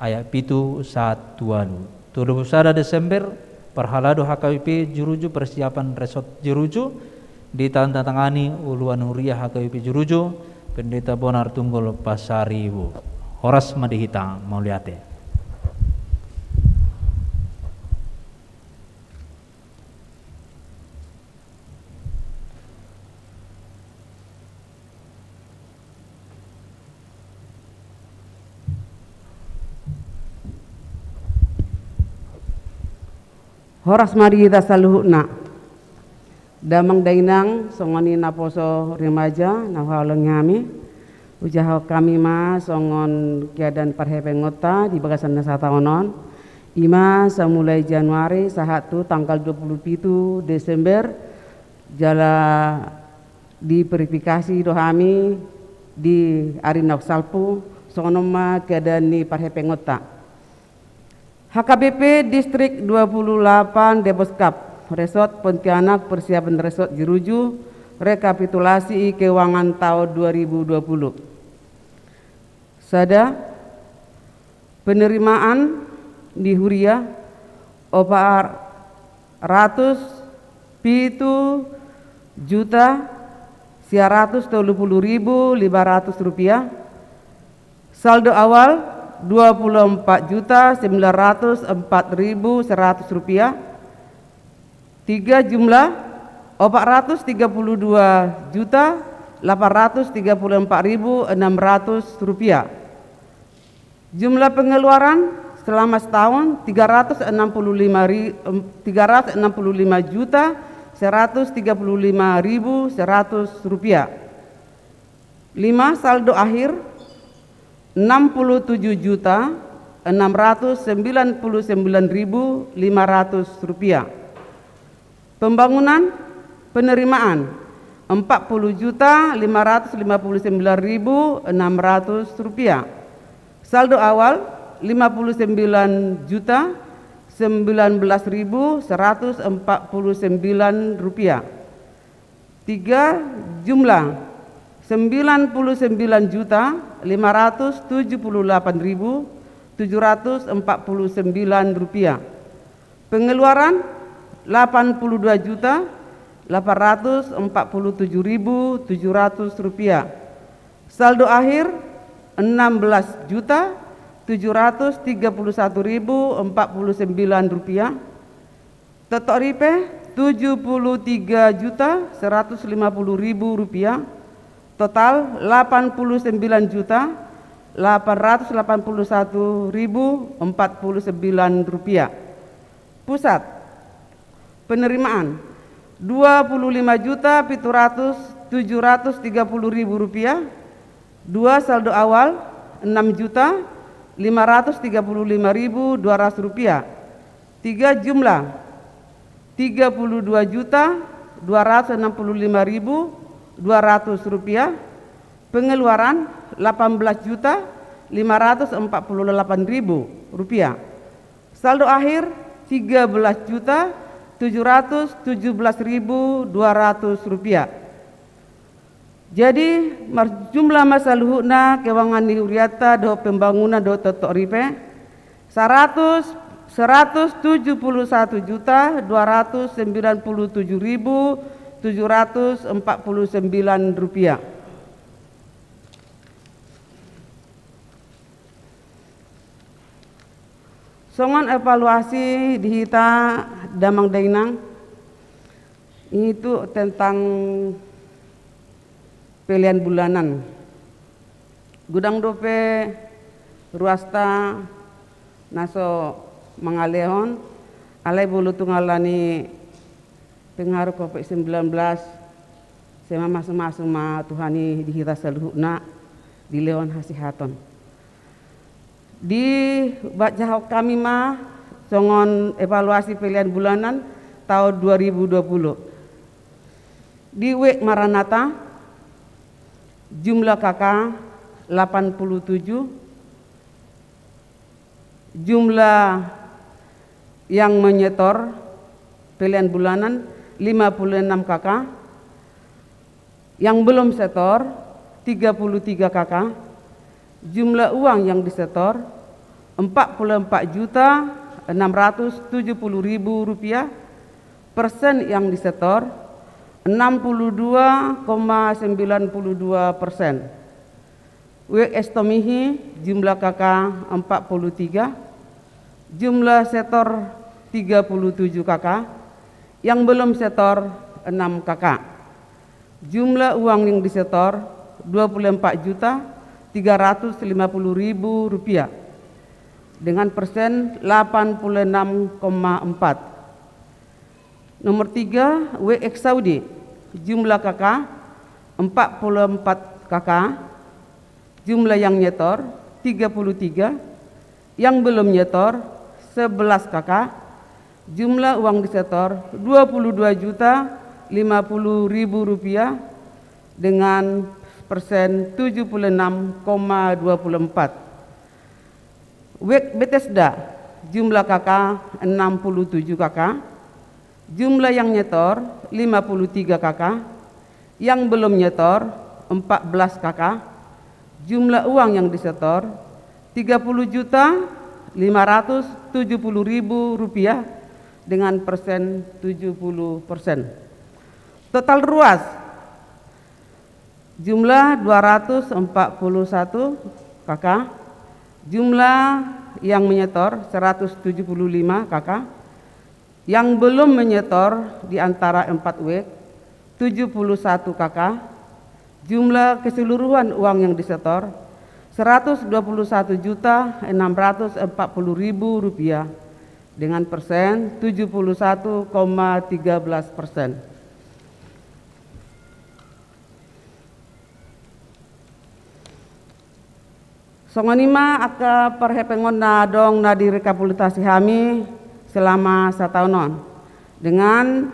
ayat pitu sahat tu ualu. Tolu pulu sada Desember, parhalado H K B P Juruju, persiapan resort Juruju, Ditandatangani uluan huria H K B P Juruju, Pendeta Bonar Tunggul Pasaribu. Horas ma di hita, mauliate. Horas ma di hita saluhutna. Damang dainang, songon i naposo remaja na huhaholongi hami, hujahahon hami ma songon keadaan parhepengonta di bagasan na sataon on. I ma samulai Januari sahat tu tanggal dua puluh pitu Desember, jala diverifikasi do hami di ari naung salpu, songon on ma keadaan ni parhepengonta. H K B P Distrik dua puluh delapan Deboskap, Resort Pontianak, persiapan Resort Juruju, rekapitulasi keuangan taon dua ribu dua puluh. Sada, penerimaan di huria opat ratus pitu juta sia ratus tolu puluh ribu lima ratus rupiah. Saldo awal dua puluh empat juta sembilan ratus empat ribu seratus rupiah. Tiga, jumlah opat ratus tiga puluh dua juta delapan ratus tiga puluh empat ribu enam ratus rupiah. Jumlah pengeluaran selama setahun tiga ratus enam puluh lima ri-, em, tiga ratus enam puluh lima juta seratus tiga puluh lima ribu seratus rupiah. Lima, saldo akhir enam puluh tujuh juta enam ratus sembilan puluh sembilan ribu lima ratus rupiah. Pembangunan, penerimaan empat puluh juta lima ratus lima puluh sembilan ribu enam ratus rupiah. Saldo awal lima puluh sembilan juta sembilan belas ribu seratus empat puluh sembilan rupiah. Tiga, jumlah sembilan puluh sembilan juta lima ratus tujuh puluh delapan ribu tujuh ratus empat puluh sembilan rupiah. Pengeluaran delapan puluh dua juta delapan ratus empat puluh tujuh ribu tujuh ratus rupiah. Saldo akhir enam belas juta tujuh ratus tiga puluh satu ribu empat puluh sembilan rupiah. Totok ripe tujuh puluh tiga juta seratus lima puluh ribu rupiah. Total delapan puluh sembilan juta delapan ratus delapan puluh satu ribu empat puluh sembilan rupiah. Pusat, penerimaan dua puluh lima juta pitu ratus tujuh ratus tiga puluh ribu rupiah. Dua, saldo awal enam juta lima ratus tiga puluh lima ribu dua ratus rupiah. Tiga, jumlah tiga puluh dua juta dua ratus enam puluh lima ribu dua ratus rupiah. Pengeluaran delapan belas juta lima ratus empat puluh delapan ribu rupiah. Saldo akhir tiga belas juta tujuh ratus tujuh belas ribu dua ratus rupiah. Jadi, marjumlah ma saluhutna keuangan ni hurianta dohot pembangunan dohot totok ripe, saratus, seratus tujuh puluh satu juta dua ratus sembilan puluh tujuh ribu tujuh ratus empat puluh sembilan rupiah. Songon evaluasi di hita damang dainang, itu tentang pelean bulanan. Godang dope ruasta na so mangalehon, alai molo tung ala ni pengaruh covid sembilan belas, sai mamasumasu ma Tuhan i di hita saluhutna dilehon hasehaton. Dibajahon hami ma songon evaluasi pelean bulanan taon dua ribu dua puluh. Di W Maranatha, jumlah K K delapan puluh tujuh, jumlah yang menyetor pelean bulanan lima puluh enam K K, yang belum setor tiga puluh tiga K K, jumlah uang yang disetor empat puluh empat juta enam ratus tujuh puluh ribu rupiah, persen yang disetor enam puluh dua koma sembilan puluh dua persen. Wijk Estomihi, jumlah K K empat puluh tiga, jumlah setor tiga puluh tujuh K K, yang belum setor enam K K. Jumlah uang yang disetor dua puluh empat juta tiga ratus lima puluh ribu rupiah, dengan persen delapan puluh enam koma empat. Nomor tiga, Wijk Eksaudi, jumlah K K empat puluh empat K K, jumlah yang nyetor tiga puluh tiga, yang belum nyetor sebelas K K, jumlah uang disetor dua puluh dua juta lima puluh ribu rupiah, dengan persen tujuh puluh enam koma dua puluh empat. Wijk Betesda, jumlah K K enam puluh tujuh K K, jumlah yang nyetor lima puluh tiga K K, yang belum nyetor empat belas K K, jumlah uang yang disetor tiga puluh juta lima ratus tujuh puluh ribu rupiah, dengan persen tujuh puluh persen. Total ruas, jumlah dua ratus empat puluh satu K K, jumlah yang menyetor seratus tujuh puluh lima K K, yang belum menyetor di antara empat wijk tujuh puluh satu K K, jumlah keseluruhan uang yang disetor seratus dua puluh satu juta enam ratus empat puluh ribu rupiah, dengan persen tujuh puluh satu koma tiga belas persen. Songon i ma angka parhepengon na adong na direkapitulasi hami selama sataon on, dengan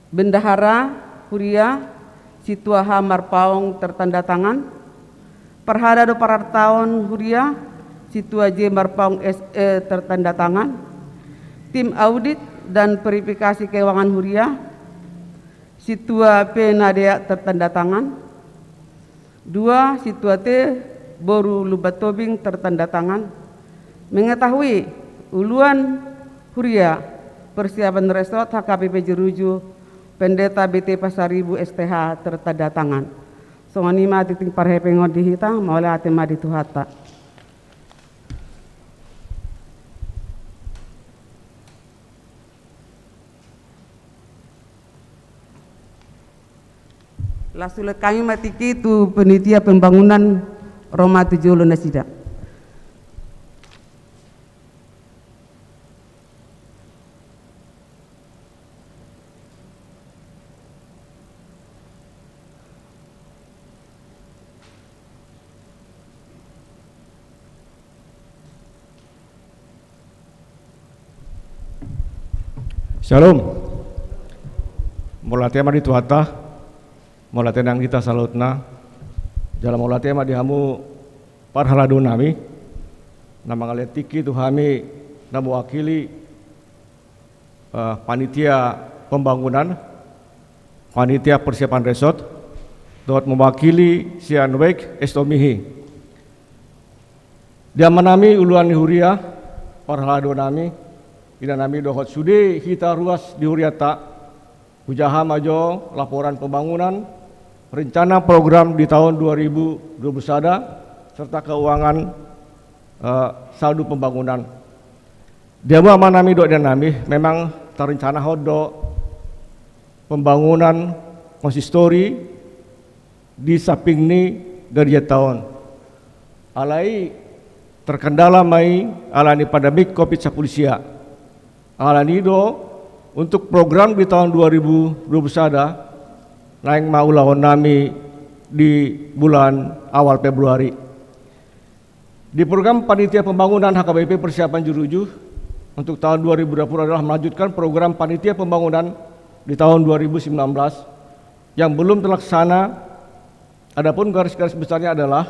bendahara huria Sintua H Marpaung tertanda tangan, parhalado parartaon huria Sintua J Marpaung S E tertanda tangan, tim audit dan verifikasi keuangan huria Sintua P Nadeak tertanda tangan. Dua, Sintua T boru Lumban Tobing tertanda tangan. Mengetahui uluan huria persiapan resort H K B P Jeruju, Pendeta B T Pasaribu S T H tertanda tangan. Songon i ma tingting parhepengon di hita, mauliate ma di Tuhanta. Laos hulehon hami ma tingki tu panitia pembangunan, ro ma tu jolo nasida. Syalom. Mauliate ma di Tuhanta, mauliate nang hita saluhutna. Jala mauliate ma di hamu parhalado nami na mangalean tingki tu hami na mewakili eh, panitia pembangunan, panitia persiapan resort, dohot mewakili sian Wijk Estomihi. Di amanami uluan ni huria, parhalado nami, inanami dohot sude hita ruas di hurianta, hujaha ma jo laporan pembangunan, rencana program di tahun dua ribu dua puluh sada, serta keuangan, eh, saldo pembangunan. Di hamu amanami dohot inanami, memang tarencanahon do pembangunan konsistori di samping ni garejanta on. Alai terkendala ma i ala ni pandemi covid sampulu sia. Alani i do, untuk program di tahun dua ribu dua puluh sada, naeng ma ulaon nami di bulan awal Februari. Di program panitia pembangunan H K B P persiapan Jeruju untuk tahun dua ribu dua puluh adalah melanjutkan program panitia pembangunan di tahun dua ribu sembilan belas yang belum terlaksana. Adapun garis-garis besarnya adalah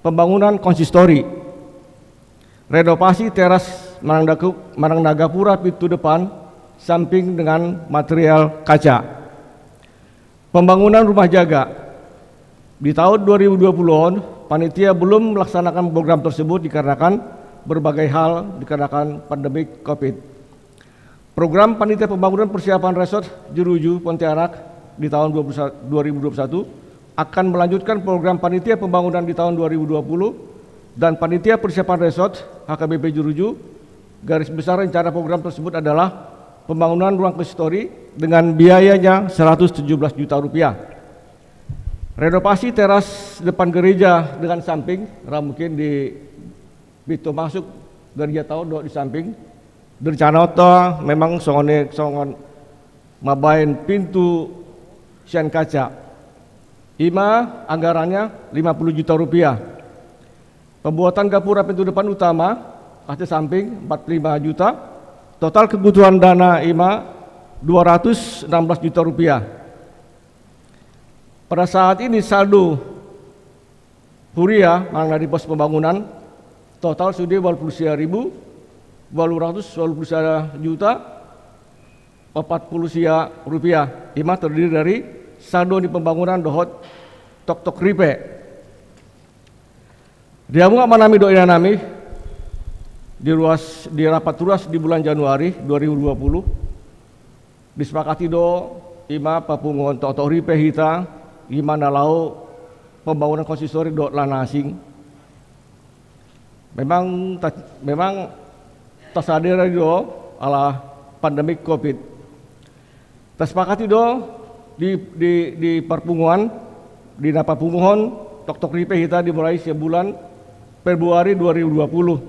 pembangunan konsistori, renovasi teras Manang Daku-, Manang Nagapura pintu depan samping dengan material kaca. Pembangunan rumah jaga. Di tahun dua ribu dua puluh on, panitia belum melaksanakan program tersebut dikarenakan berbagai hal, dikarenakan pandemi covid. Program Panitia Pembangunan Persiapan Resort Jeruju Pontianak di tahun dua puluh satu, dua ribu dua puluh satu akan melanjutkan program panitia pembangunan di tahun dua ribu dua puluh dan panitia persiapan resort H K B P Jeruju. Garis besar rencana program tersebut adalah pembangunan ruang konsistori dengan biayanya seratus tujuh belas juta rupiah. Renovasi teras depan gereja dengan samping, ra mungkin di pintu masuk gereja taon dohot di samping. Di rencana ota memang songon, songon mambaen pintu sian kaca. Ima anggarannya lima puluh juta rupiah. Pembuatan gapura pintu depan utama, kaca samping, empat puluh lima juta. Total kebutuhan dana ima dua ratus enam belas juta rupiah. Pada saat ini saldo huria manang na di pos pembangunan total sude walu pulu sia ribu, walu ratus walu pulu sia juta, opat pulu sia rupiah. Ima terdiri dari saldo ni pembangunan dohot toktok ripe. Di hamu amanami dohot inanami, di ruas, di rapat ruas di bulan Januari dua ribu dua puluh, disepakati do ima papunguhon toktok ripe hita, ima na laho pembangunan konsistori dohot na asing. Memang ta-, memang tasadari do ala pandemi covid. Tasepakati do di, di, di parpunguan, di na papunguhon toktok ripe hita dimulai sian bulan Februari dua ribu dua puluh.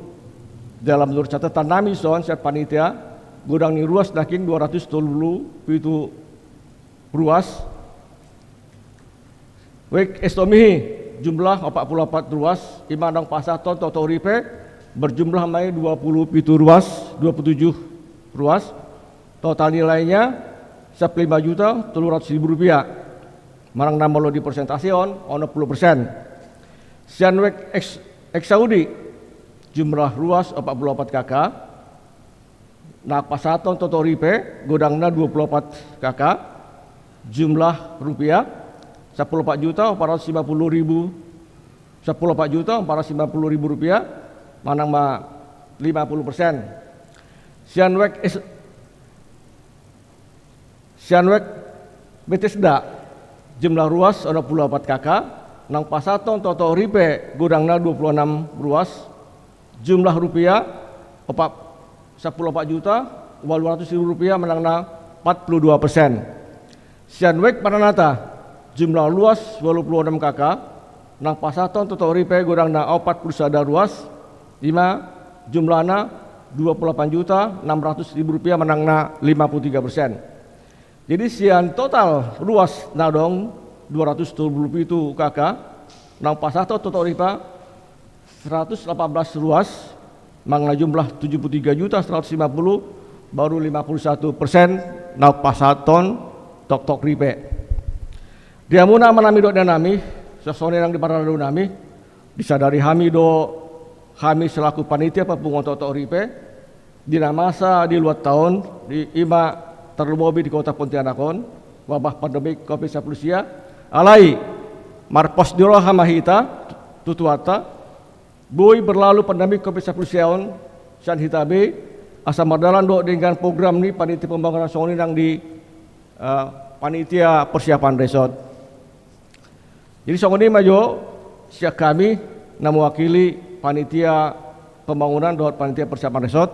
Jala menurut catatan nami son sian panitia, godang ni ruas nangkin dua ratus tolu pulu pitu ruas. Wijk Estomihi jumlah opat pulu opat ruas, ima naung pasahathon toktok ripe berjumlah ma i dua pulu pitu ruas, dua pulu tujuh ruas. Total nilainya sappulu lima juta tolu ratus ribu rupiah. Manang na molo dipersentasehon onom pulu persen. Sian Wijk Eks-, Eksaudi jumlah ruas opat pulu opat K K, naung pasahathon toktok ripe godangna dua pulu opat K K, jumlah rupiah sappulu opat juta opat ratus lima pulu ribu, sappulu opat juta opat ratus lima pulu ribu rupiah, manang ma lima pulu persen. Sian Wijk Es-, sian Wijk Betesda jumlah ruas onom pulu opat K K, naung pasahathon toktok ripe godangna dua pulu enam ruas, jumlah rupiah opat, sappulu opat juta walu ratus ribu rupiah, manang na opat pulu dua persen. Sian Wijk Maranatha jumlah ruas walu pulu onom K K, naung pasahathon toktok ripe godangna opat pulu sada ruas, ima jumlahna dua pulu opat juta enam ratus ribu rupiah, manang na lima pulu tiga persen. Jadi sian total ruas na adong dua ratus tolu pulu pitu K K, naung pasahathon toktok ripe seratus delapan belas ruas, manang na jumlah tujuh puluh tiga juta seratus lima puluh, baru lima puluh satu persen naung pasahathon toktok ripe. Di hamuna amanami dohot inanami, songon i nang di parhalado nami, disadari hami do hami selaku panitia papunguhon toktok ripe, di na masa di luat taon, di ima tarlumobi di kota Pontianak on, wabah pandemi covid sampulu sia, alai marpos ni roha ma hita tu Tuhanta, boi berlalu pandemi covid sampulu sia on sian hita be, asa mardalan do denggan program ni panitia pembangunan songon i nang di, eh, panitia persiapan resort. Jadi songon i ma jo sian hami na mewakili panitia pembangunan dohot panitia persiapan resort,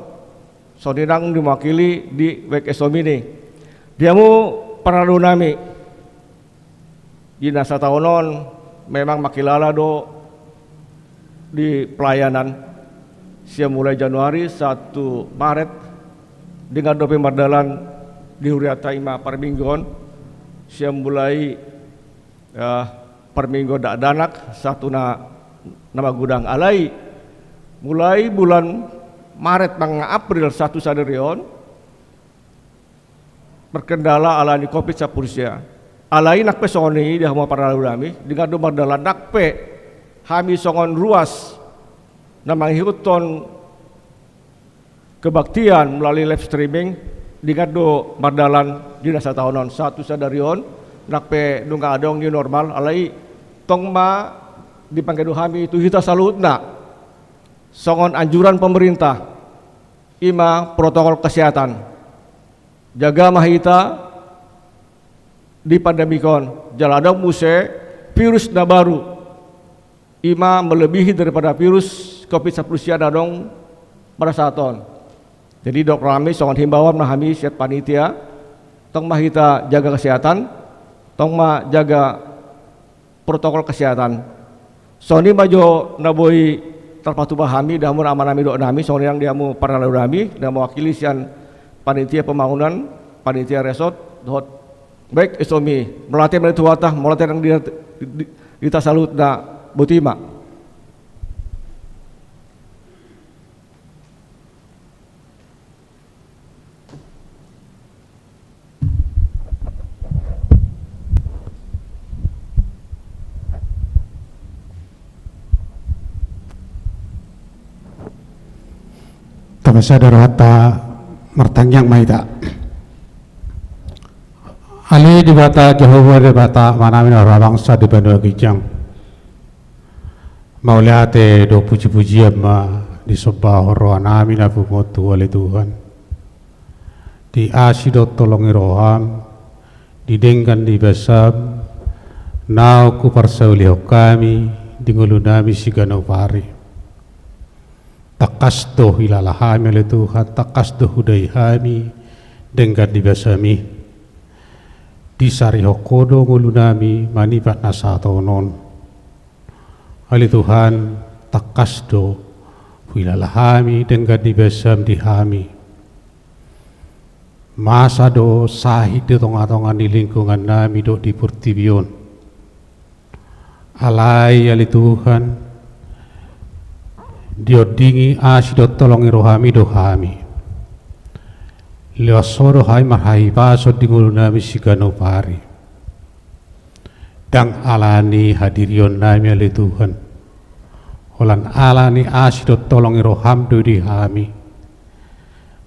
songon i nang na mewakili di Wijk Estomihi. Di hamu parhalado nami, di na sataon on memang mangkilala do di pelayanan sian mulai Januari sahat tu Maret, denggan dope mardalan di hurianta ima parmingguon, sian mulai eh, parmingguon dakdanak sahat tu na, na magodang. Alai mulai bulan Maret manang April sahat tu sadari on markendala ala ni covid sampulu sia. Alai nang pe songon i di hamu parhalado nami, denggan do mardalan, nang pe hami songon ruas na mangihuthon kebaktian melalui live streaming, denggan do mardalan di na sataon on sahat tu sadari on, nang pe nunga adong new normal, alai tong ma dipangke do hami tu hita saluhutna songon anjuran pemerintah, ima protokol kesehatan. Jaga ma hita di pandemi on, jala adong muse virus na baru, i ma melebihi daripada virus covid sampulu sia na adong pada saat on. Jadi dok hami songon himbauan ma hami sian panitia, tong ma hita jaga kesehatan, tong ma jaga protokol kesehatan. Songon i ma jo na boi tarpatupa hami di hamu amanami dohot inanami, songon i nang di hamu parhalado nami na mewakili sian panitia pembangunan, panitia resort dohot. Baik, i ma i. Mauliate ma di Tuhanta, mauliate nang di, di, di hita saluhutna. Botima. Tapasada rohanta, martangiang ma hita. Ale Debata Jahowa, Debata amanami na roha bangsa di banua ginjang. Mauliate dohot pujipujian ma disombahon rohanami na pungu on tu Ho ale Tuhan. Di asi dohot holong ni roham, di denggan ni basam, naung huparsaulihon hami di ngolunami siganup ari. Tangkas do huilala hami ale Tuhan, tangkas do hudai hami denggan ni basam i. Disarihon Ho do ngolunami manipat na sahat on. Ale Tuhan, tangkas do huilala hami denggan ni basam di hami. Masa do sahit di tongatonga ni lingkungannami dohot di portibi on. Alai ale Tuhan, diondingi asi dohot holong ni rohami do hami. Loas Ho do hami marhahipason di ngolunami siganup ari. Ndang alani hadirionnami ale Tuhan, holan alani asi dohot holong ni roham do di hami,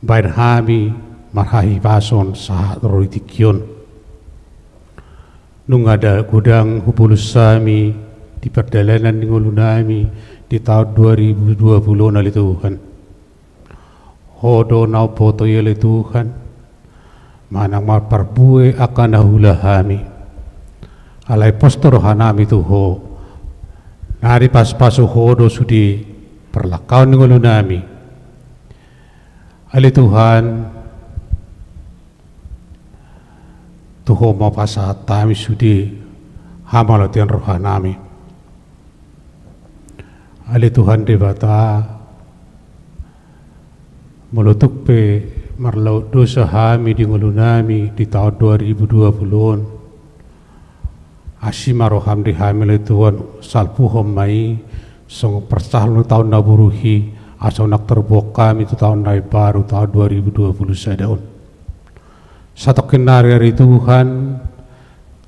baen hami marhahipason sahat ro di tingki on. Nunga da godang hubolus hami di pardalanan ni ngolunami di taon dua ribu dua puluh on ale Tuhan. Ho do na umboto i ale Tuhan, manang marparbue angka na huula hami. Alai pos do rohanami tu Ho, na dipasupasu Ho do sude parlangkaon ni ngolunami. Ale Tuhan, tu Ho ma pasahat hami sude hamalotean rohanami. Ale Tuhan Debata, molo tung pe marlaut dosa hami di ngolunami di taon dua ribu dua puluh on, asi ma roham di hami ale Tuhan, salpuhon ma i songon parsahat ni taon na buruk i, asa unang tarbuang hami tu taon na imbaru, taon dua ribu dua puluh sada on. Satongkin nari ale Tuhan,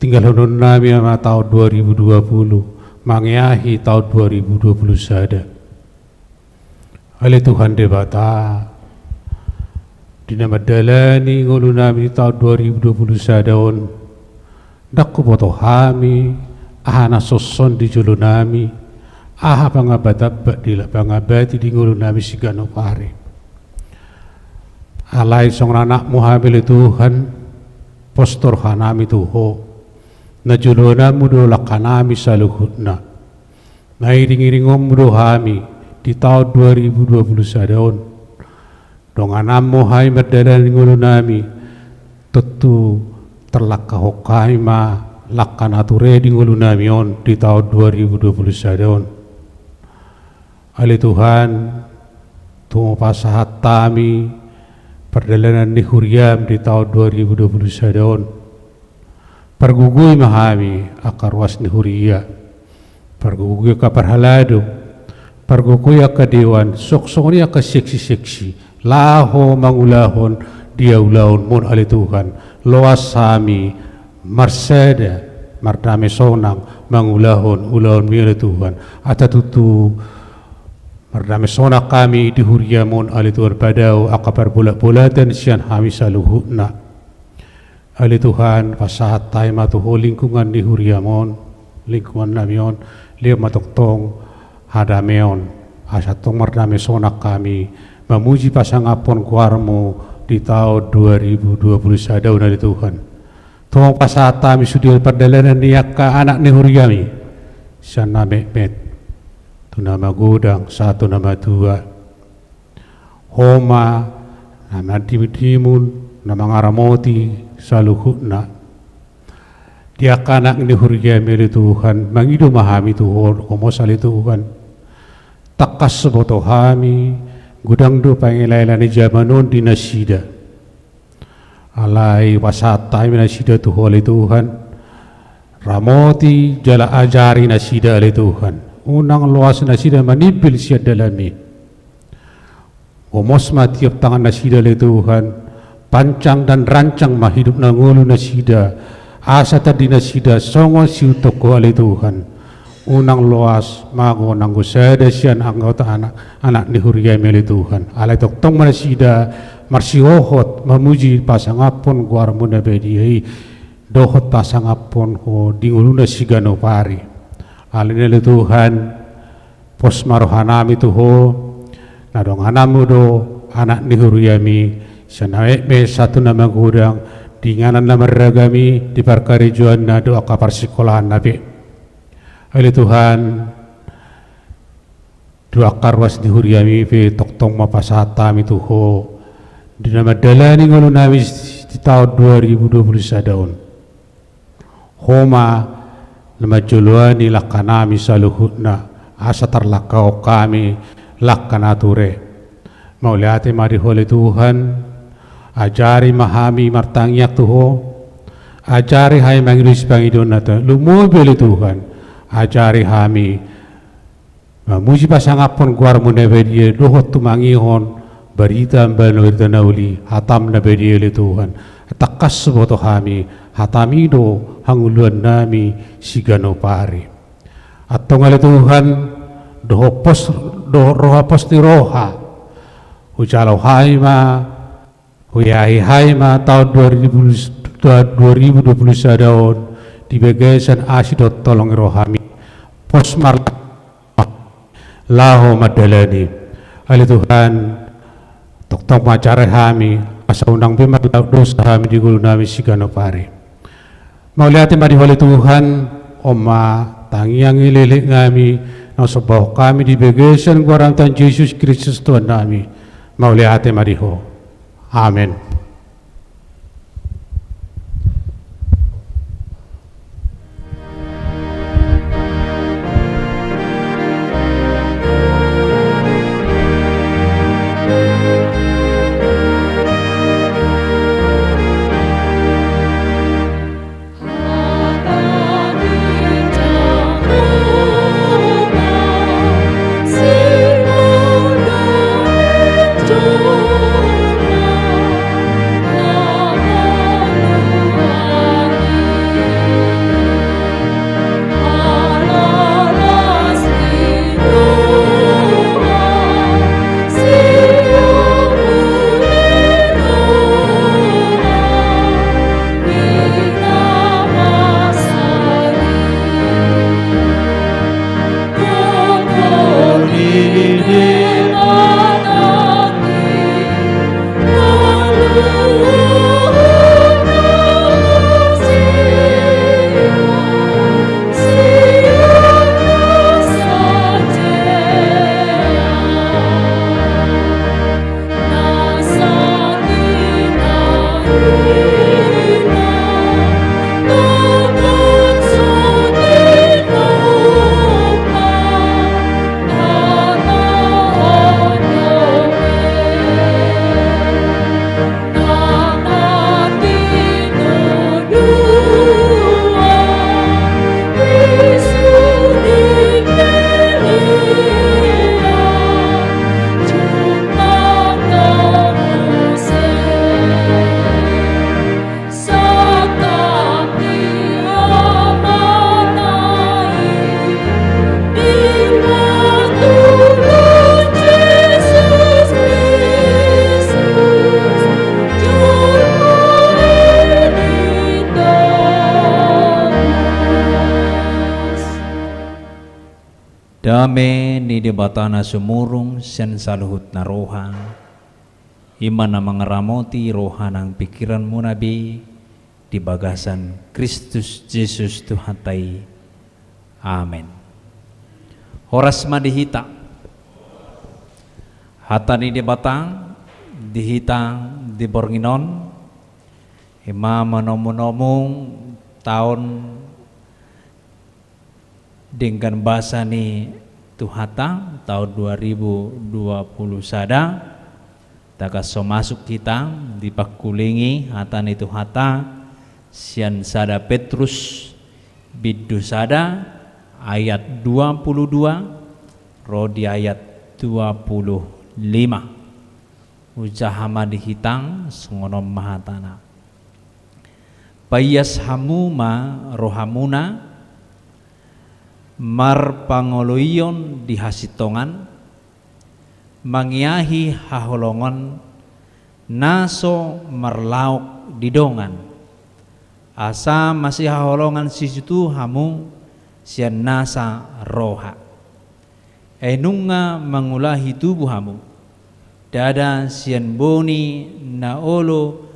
tinggalhononnami ma taon dua ribu dua puluh, mangeahi taon dua ribu dua puluh sada. Ale Tuhan Debata, di na mandalani ngolunami di taon dua ribu dua puluh sada on, ndang huboto hami aha na sonson di jolonami, aha pangambatambat na diambati di ngolunami siganup ari. Alai songon anakmu hami ale Tuhan, pos do rohanami tu Ho, na joloanmu do langkanami saluhutna. Na iringiringonmu do hami di taon dua ribu dua puluh sada on. Dongananmu hami mandalani ngolunami, tontu tarlangkahon hami ma langka na ture di ngolunami on di taon dua ribu dua puluh sada on. Ale Tuhan, tung pasahat hami pardalanan ni huriam di taon dua ribu dua puluh sada on. Pargogoi ma hami angka ruas ni huria, pargogoi angka parhalado, pargogoi angka dewan, songon i angka seksi-seksi, laho mangulahon dia ulaonmon ale Tuhan. Loas hami marsada, mardame sonang mangulahon ulaonmi ale Tuhan. Asa tutu mardame sonang hami di huriamon ale Tuhan, padao angka parbolatbolatan sian hami saluhutna. Ale Tuhan, pasahat hami ma tu Ho lingkungan ni huriamon, lingkungannami on, lehon ma tongtong hadameon, asa tong mardame sonang hami mamuji pasangaphon goarmu di taon dua ribu dua puluh sada on ale Tuhan. Tong pasahat hami sude pardalanan ni angka anak ni huriami, sian na metmet tu na magodang sahat tu na matua. Ho ma na mandimun-dimun, na mangaramoti saluhutna. Di angka anak ni huriami ale Tuhan, mangido ma hami tu Ho, gomos ale Tuhan. Tangkas boto hami, godang do pangela-ela ni jaman on di nasida. Alai pasahat hami nasida tu Ho ale Tuhan. Ramoti jala ajari nasida ale Tuhan. Unang loas nasida manimbil sian dalanMi. Gomos ma tiop tangan nasida ale Tuhan. Pancang dan rancang ma hidup na ngolu nasida. Asa tading nasida songon siutok Ho ale Tuhan. Unang loas mago nanggo sada sian anggota anak, anak ni huriami ale Tuhan. Alai tongtong ma nasida marsihohot mamuji pasangaphon goarMu na badia i. Dohot pasangaphon Ho di ngoluna siganup ari. Alani i ale Tuhan, pos ma rohanami tu Ho, na dongananMu do anak ni huriami, sian na metmet sahat tu na magodang, di inganan na marragam i, di parkarejoanna dohot angka parsingkolaanna pe. Ale Tuhan, tu angka ruas ni huriami pe tongtong ma pasahat hami tu Ho, di na mandalani ngolunami di taon dua ribu dua puluh sada on. Ho ma na manjoloani langkanami saluhutna, asa tarlangkahon hami langka na ture. Mauliate ma di Ho ale Tuhan, ajari ma hami martangiang tu Ho, ajari hami mangido sipangidoan na tolu, lumobi ale Tuhan, ajari hami mamuji pasangaphon goarMu na badia i dohot tumangihon barita, barita na uli, hataM na badia i ale Tuhan. Tangkas boto hami, hataMi do hangoluannami siganup ari. Antong ale Tuhan, dohot pos, dohot roha pos ni roha, hujalo hami ma, huyahi hami ma taon dua ribu, dua ribu dua puluh sada on, di bagasan asi dohot holong ni rohaMi. Pos ma laho mandalani. Ale Tuhan, tongtong ma ajari hami, asa unang be marlaok dosa hami di ngolunami siganup ari. Mauliate ma di Ho ale Tuhan, on ma tangiang elekelek nami, na husombahon hami di bagasan goar ni Tuhan Jesus Kristus Tuhannami. Mauliate ma di Ho. Amen. Dame ni Debata na sumurung sian saluhut na roha, I ma na mangaramoti roha nang pingkiranmuna be di bagasan Kristus Jesus Tuhanta i. Amen. Horas ma di hita. Hata ni Debata di hita di borngin on, i ma manomu-nomu taon denggan basa ni Tuhanta, taon dua ribu dua puluh sada, tagan so masuk hita dipangkulingi hata ni Tuhanta sian sada Petrus bindu sada ayat dua puluh dua ro di ayat dua puluh lima. Hujaha ma di hita, songon on ma hatana. Paias hamu ma rohamuna marpangoloion di hasintongan, mangiahi haholongon na so marlaok di dongan, asa masihaholongan situtu hamu sian nasa roha. Ai nunga mangulahi tubu hamu, ndada sian boni na olo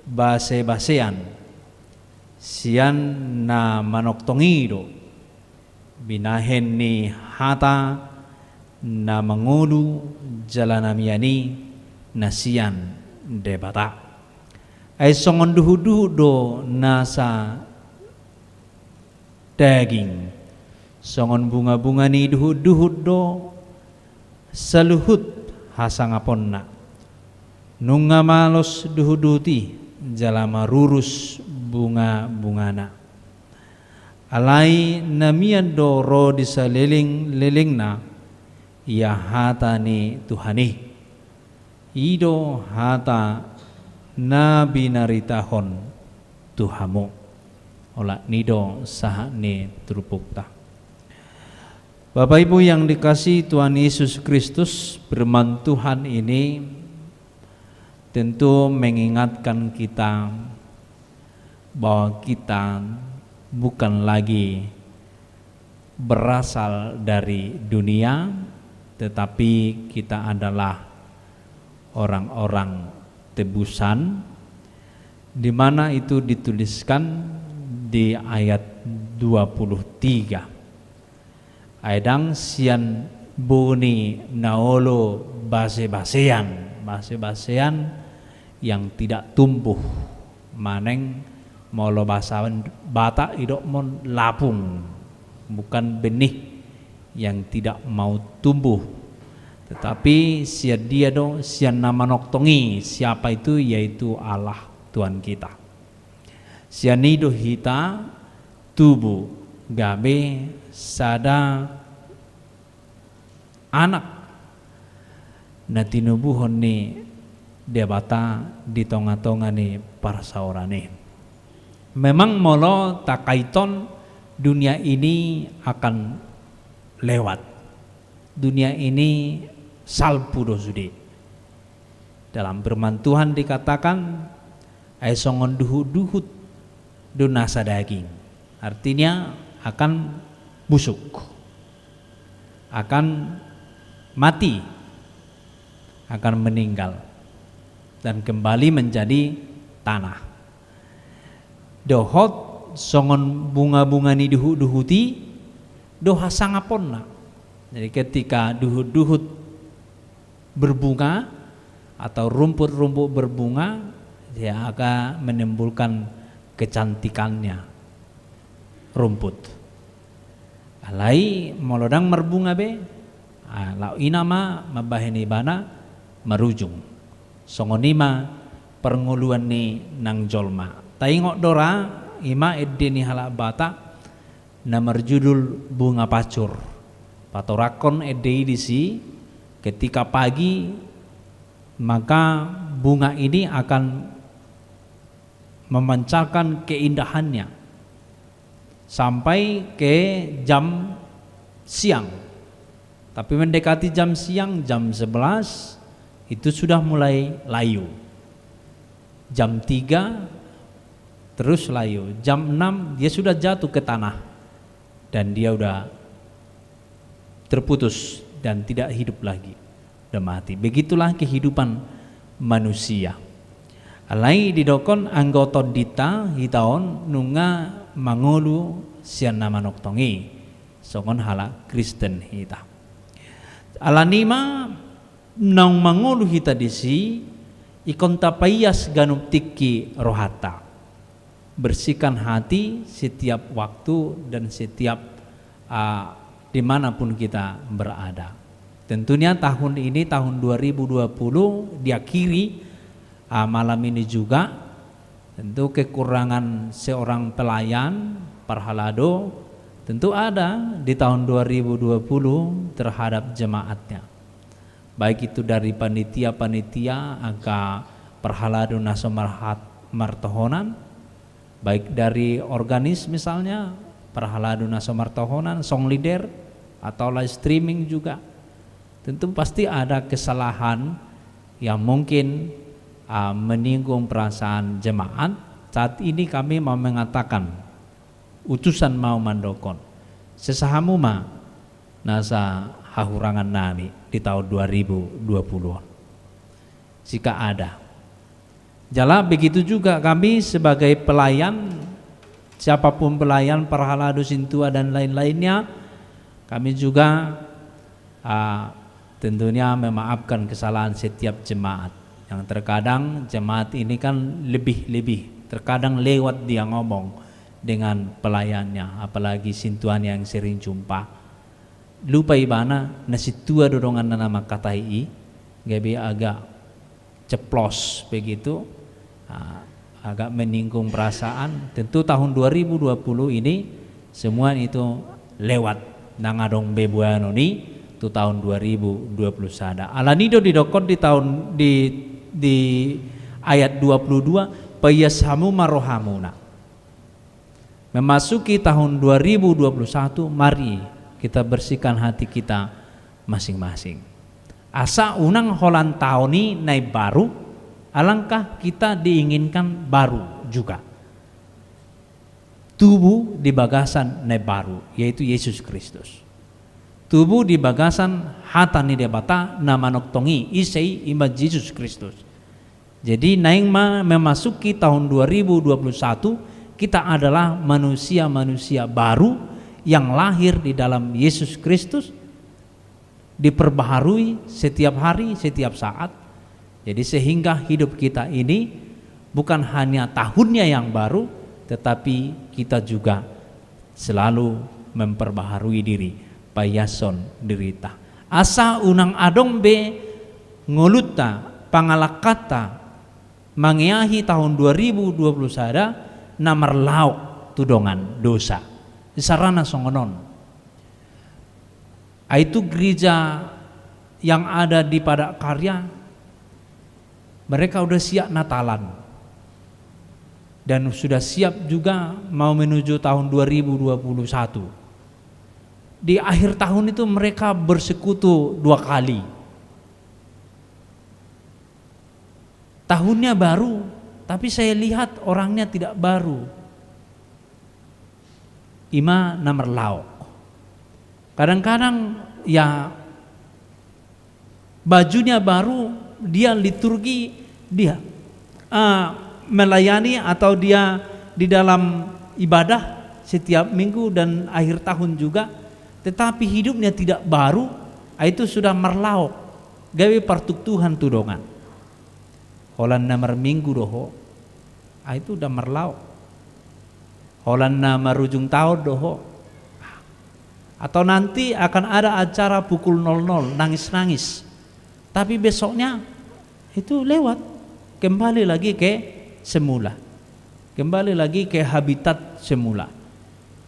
base-basean, sian na manongtong i do binahen ni hata na mangolu jala na mian i na sian Debata. Ai songon duhut-duhut do nasa daging, songon bunga-bunga ni duhut-duhut do saluhut hasangaponna. Nunga malos duhut-duhut i jala marurus bunga-bungana. Alai na mian do ro di saleleng-lelengna, ia hata ni Tuhan i. I do hata na binaritahon tu hamu. Olat ni do sahat ni turpukta. Bapak Ibu yang dikasihi Tuhan Yesus Kristus, firman Tuhan ini tentu mengingatkan kita bahwa kita bukan lagi berasal dari dunia, tetapi kita adalah orang-orang tebusan, di mana itu dituliskan di ayat dua puluh tiga. Ai ndang sian boni na olo base-basean, base-basean yang tidak tumbuh, manang molo bahasa Batak didok ma on lapung, bukan benih yang tidak mau tumbuh. Tetapi sian dia do, sian na manongtong i, siapa itu? Yaitu Allah Tuhan kita. Sian i do hita tubu gabe sada anak na tinubuhon ni Debata di tonga-tonga ni parsaoran i. Memang molo takaiton, dunia ini akan lewat. Dunia ini salpu do sude. Dalam firman Tuhan dikatakan, ai songon duhut-duhut do nasa daging. Artinya akan busuk, akan mati, akan meninggal, dan kembali menjadi tanah. Dohot songon bunga-bunga ni duhut-duhut i do hasangaponna. Jadi ketika duhut-duhut berbunga atau rumput-rumput berbunga, dia akan menimbulkan kecantikannya rumput. Alai molo ndang marbunga be, ah, laho ina ma mambahen ibana marujung. Songon i ma parngoluan ni nang jolma. Taingot do ra, i ma ende ni halak Batak na marjudul Bunga Pacur. Patorangkon ende i disi, ketika pagi, maka bunga ini akan memancarkan keindahannya sampai ke jam siang. Tapi mendekati jam siang, jam sebelas, itu sudah mulai layu. Jam tiga, terus layu. Jam enam, dia sudah jatuh ke tanah. Dan dia udah terputus dan tidak hidup lagi. Udah mati. Begitulah kehidupan manusia. Alai didokkon anggo tondinta hita on nunga mangolu sian na manongtong i, songon halak Kristen hita. Alani ma naung mangolu hita disi, ingkon tapaias ganup tingki rohanta. Bersihkan hati setiap waktu dan setiap, ah, dimanapun kita berada. Tentunya tahun ini, tahun dua ribu dua puluh diakhiri, ah, malam ini juga. Tentu kekurangan seorang pelayan, parhalado, tentu ada di tahun dua ribu dua puluh terhadap jemaatnya. Baik itu dari panitia-panitia angka parhalado na so marhat-, martohonan, baik dari organis misalnya, parhalado na so martohonan, song leader, atau live streaming juga. Tentu pasti ada kesalahan yang mungkin, ah, menyinggung perasaan jemaat. Saat ini kami mau mengatakan, utusan mau mandokkon, sesa hamu ma nasa hahurangan nami di tahun dua ribu dua puluh on. Jika ada. Jala begitu juga kami sebagai pelayan, siapapun pelayan, parhalado, sintua, dan lain-lainnya, kami juga, ah, tentunya memaafkan kesalahan setiap jemaat. Yang terkadang jemaat ini kan lebih-lebih, terkadang lewat dia ngomong dengan pelayannya, apalagi sintuanya yang sering jumpa. Lupa ibana, na sintua do donganna na mangkatai i, gabe agak ceplos begitu, ah, agak menyinggung perasaan. Tentu tahun dua ribu dua puluh ini semua itu lewat, ndang adong be boanon i tu tahun dua ribu dua puluh sada. Alani do didokkon di tahun di, di ayat dua puluh dua, paias hamu ma rohamuna. Memasuki tahun dua ribu dua puluh satu, mari kita bersihkan hati kita masing-masing. Asa unang holan taon i na imbaru, alangkah kita diinginkan baru juga. Tubu di bagasan na imbaru, yaitu Yesus Kristus. Tubu di bagasan hata ni Debata na manongtong i, ise i? Ima Jesus Kristus. Jadi, naeng ma memasuki tahun dua ribu dua puluh satu, kita adalah manusia-manusia baru yang lahir di dalam Yesus Kristus, diperbaharui setiap hari, setiap saat. Jadi, sehingga hidup kita ini bukan hanya tahunnya yang baru, tetapi kita juga selalu memperbaharui diri, paiashon dirita. Asa unang adong be ngolunta, pangalangkanta, mangeahi tahun dua ribu dua puluh sada na marlaok tu dongan dosa. Isarana songon on. Ai tu gereja yang ada di Padat Karya, mereka udah siap Natalan. Dan sudah siap juga mau menuju tahun dua ribu dua puluh satu. Di akhir tahun itu mereka bersekutu dua kali. Tahunnya baru, tapi saya lihat orangnya tidak baru. Ima na marlaok. Kadang-kadang, ya, bajunya baru, dia liturgi, dia, ah, melayani atau dia di dalam ibadah setiap minggu dan akhir tahun juga, tetapi hidupnya tidak baru, ah, itu sudah marlaok. Gabe partuktuhan tu dongan. Holan na marminggu do ho, ah, itu udah marlaok. Holan na marujung taon do ho. Atau nanti akan ada acara pukul nol nol, nangis-nangis. Tapi besoknya itu lewat, kembali lagi ke semula. Kembali lagi ke habitat semula.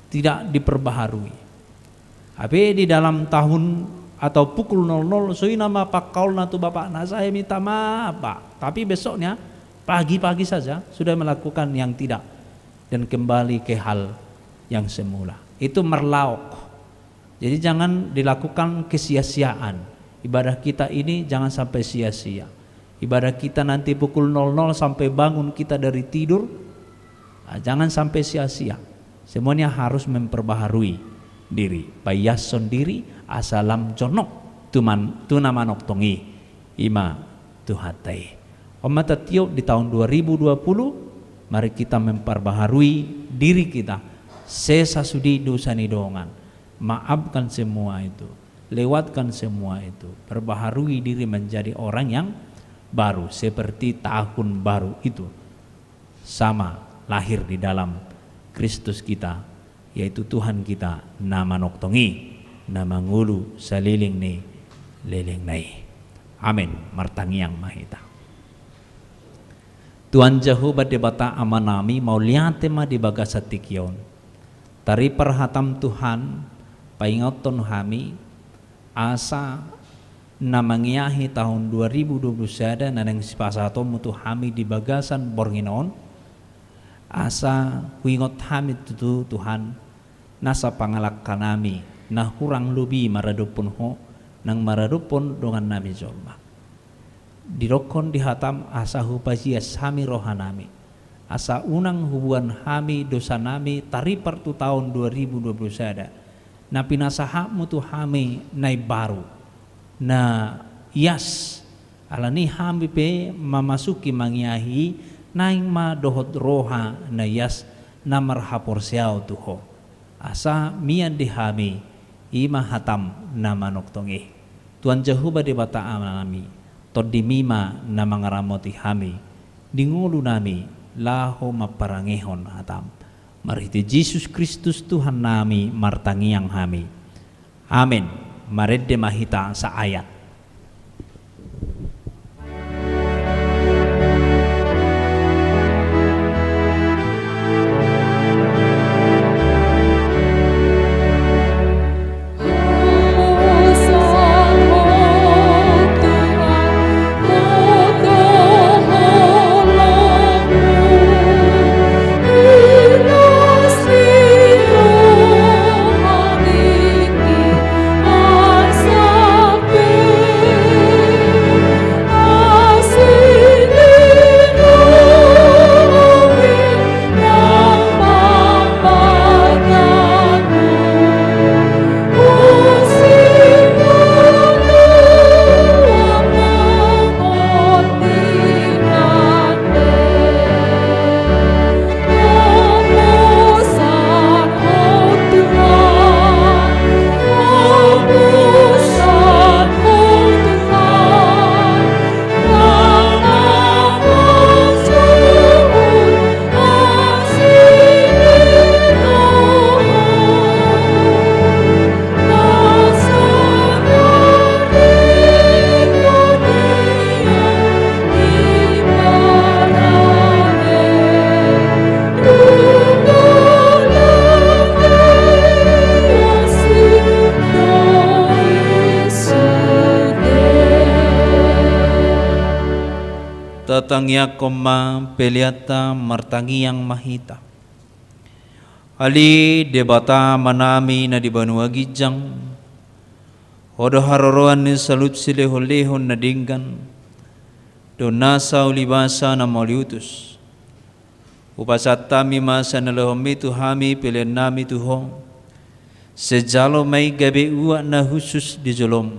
Tidak diperbaharui. Tapi di dalam tahun atau pukul nol nol, so i nama pangkaolna tu bapakna, saya minta maaf, Pak. Tapi besoknya, pagi-pagi saja, sudah melakukan yang tidak. Dan kembali ke hal yang semula. Itu marlaok. Jadi jangan dilakukan kesia-siaan. Ibadah kita ini jangan sampai sia-sia. Ibadah kita nanti pukul nol nol sampai bangun kita dari tidur, ah, jangan sampai sia-sia. Semuanya harus memperbaharui diri. Paiashon diri, asa lam jonok tu man-, tu na manongtong i, ima Tuhanta i. On ma tatiop di tahun dua ribu dua puluh, mari kita memperbaharui diri kita. Sesa sude dosa ni dongan. Maafkan semua itu. Lewatkan semua itu. Perbaharui diri menjadi orang yang baru, seperti tahun baru itu. Sama lahir di dalam Kristus kita, yaitu Tuhan kita, na manongtong i, na mangolu saleleng ni lelengna i. Amen. Martangiang ma hita. Tuhan Jahowa Debata Amanami, mauliate ma di bagasan tingki on. Taripar hataM Tuhan, paingothon hami, asa na mangiahi tahun dua ribu dua puluh sada na naeng sipasahatonMu tu hami di bagasan borngin on, asa huingot hami tutu Tuhan, nasa pangalangkanami, na hurang lobi maradophon Ho, nang maradophon dongannami jolma. Didokhon di hataM asa hupajias hami rohanami, asa unang huboan hami dosanami taripar tu tahun dua ribu dua puluh sada, na pinasahatMu tu hami na imbaru, na ias, alani hami pe mamasuki mangiahi, naeng ma dohot roha na ias na marhaporseaon tu Ho. Asa mian di hami, i ma hataM na manongtong i. Tuhan Jahowa Debata Amanami, TondiMi ma na mangaramoti hami, di ngolunami laho mamparangehon hataM. Marhite Jesus Kristus Tuhannami martangiang hami. Amen. Marende ma hita saayat. Tatangiangkon ma peleanta, martangiang ma hita. Ale Debata Amanami na di banua ginjang, Ho do haroroan ni saluhut silehonlehon na denggan dohot nasa ulibasa na mauliutus. Hupasahat hami ma asa na nilehonMi tu hami peleannami tu Ho, sai jalo ma i gabe uap na hushus di joloM.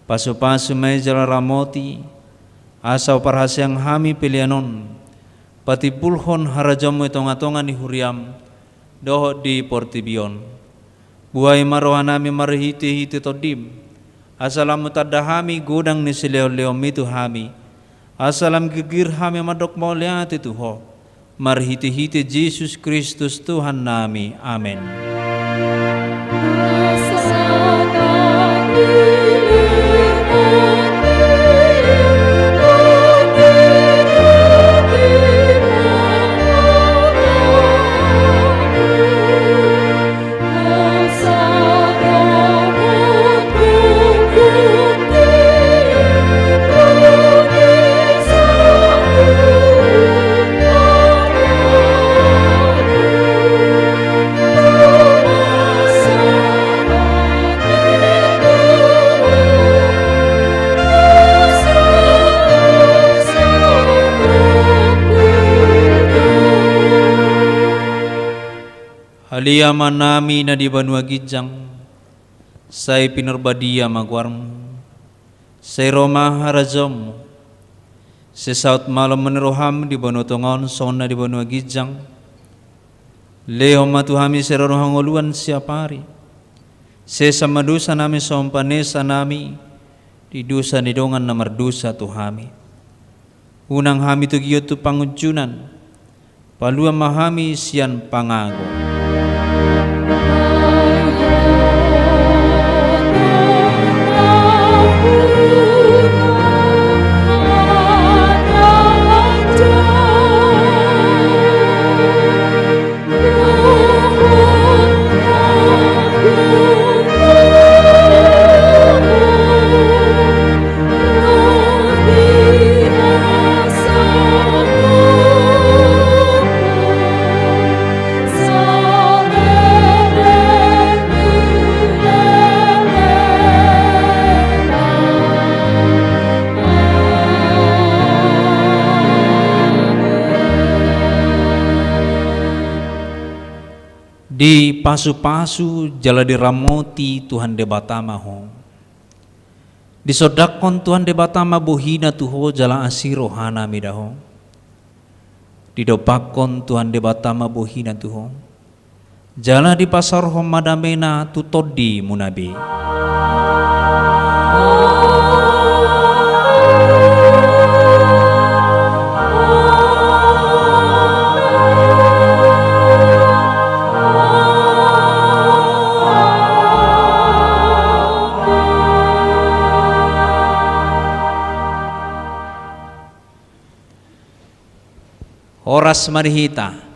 Pasupasu ma i jala ramoti, asa huparhaseang hami pelean on patimbulhon harajaonMu i tongatonga ni huriaM dohot di portibi on. Buhai ma rohanami marhitehite TondiM, asa lam hutanda hami godang ni silehonlehonMi tu hami, asa lam girgir hami mandok mauliate tu Ho, marhitehite Jesus Kristus Tuhannami. Amen. Ale Amanami na di banua ginjang, sai pinarbadia ma goarMu, sai ro ma harajaonMu, Sai saut ma lomo ni roham di banua tonga on songon na di banua ginjang. Lehon ma tu hami sadari on hangoluan siapari. Sesa ma dosa nami songon panesa nami di dosa ni dongan na mardosa tu hami. Unang hami togihon tu pangunjunan, palua ma hami sian pangago. Dipasupasu jala diramoti Tuhan Debata ma ho. Disondangkon Tuhan Debata ma bohina tu ho jala asi rohana mida ho. Didompakkon Tuhan Debata ma bohina tu ho. Jala dipasaorhon ma damena tu tondimuna be. Horas ma di hita.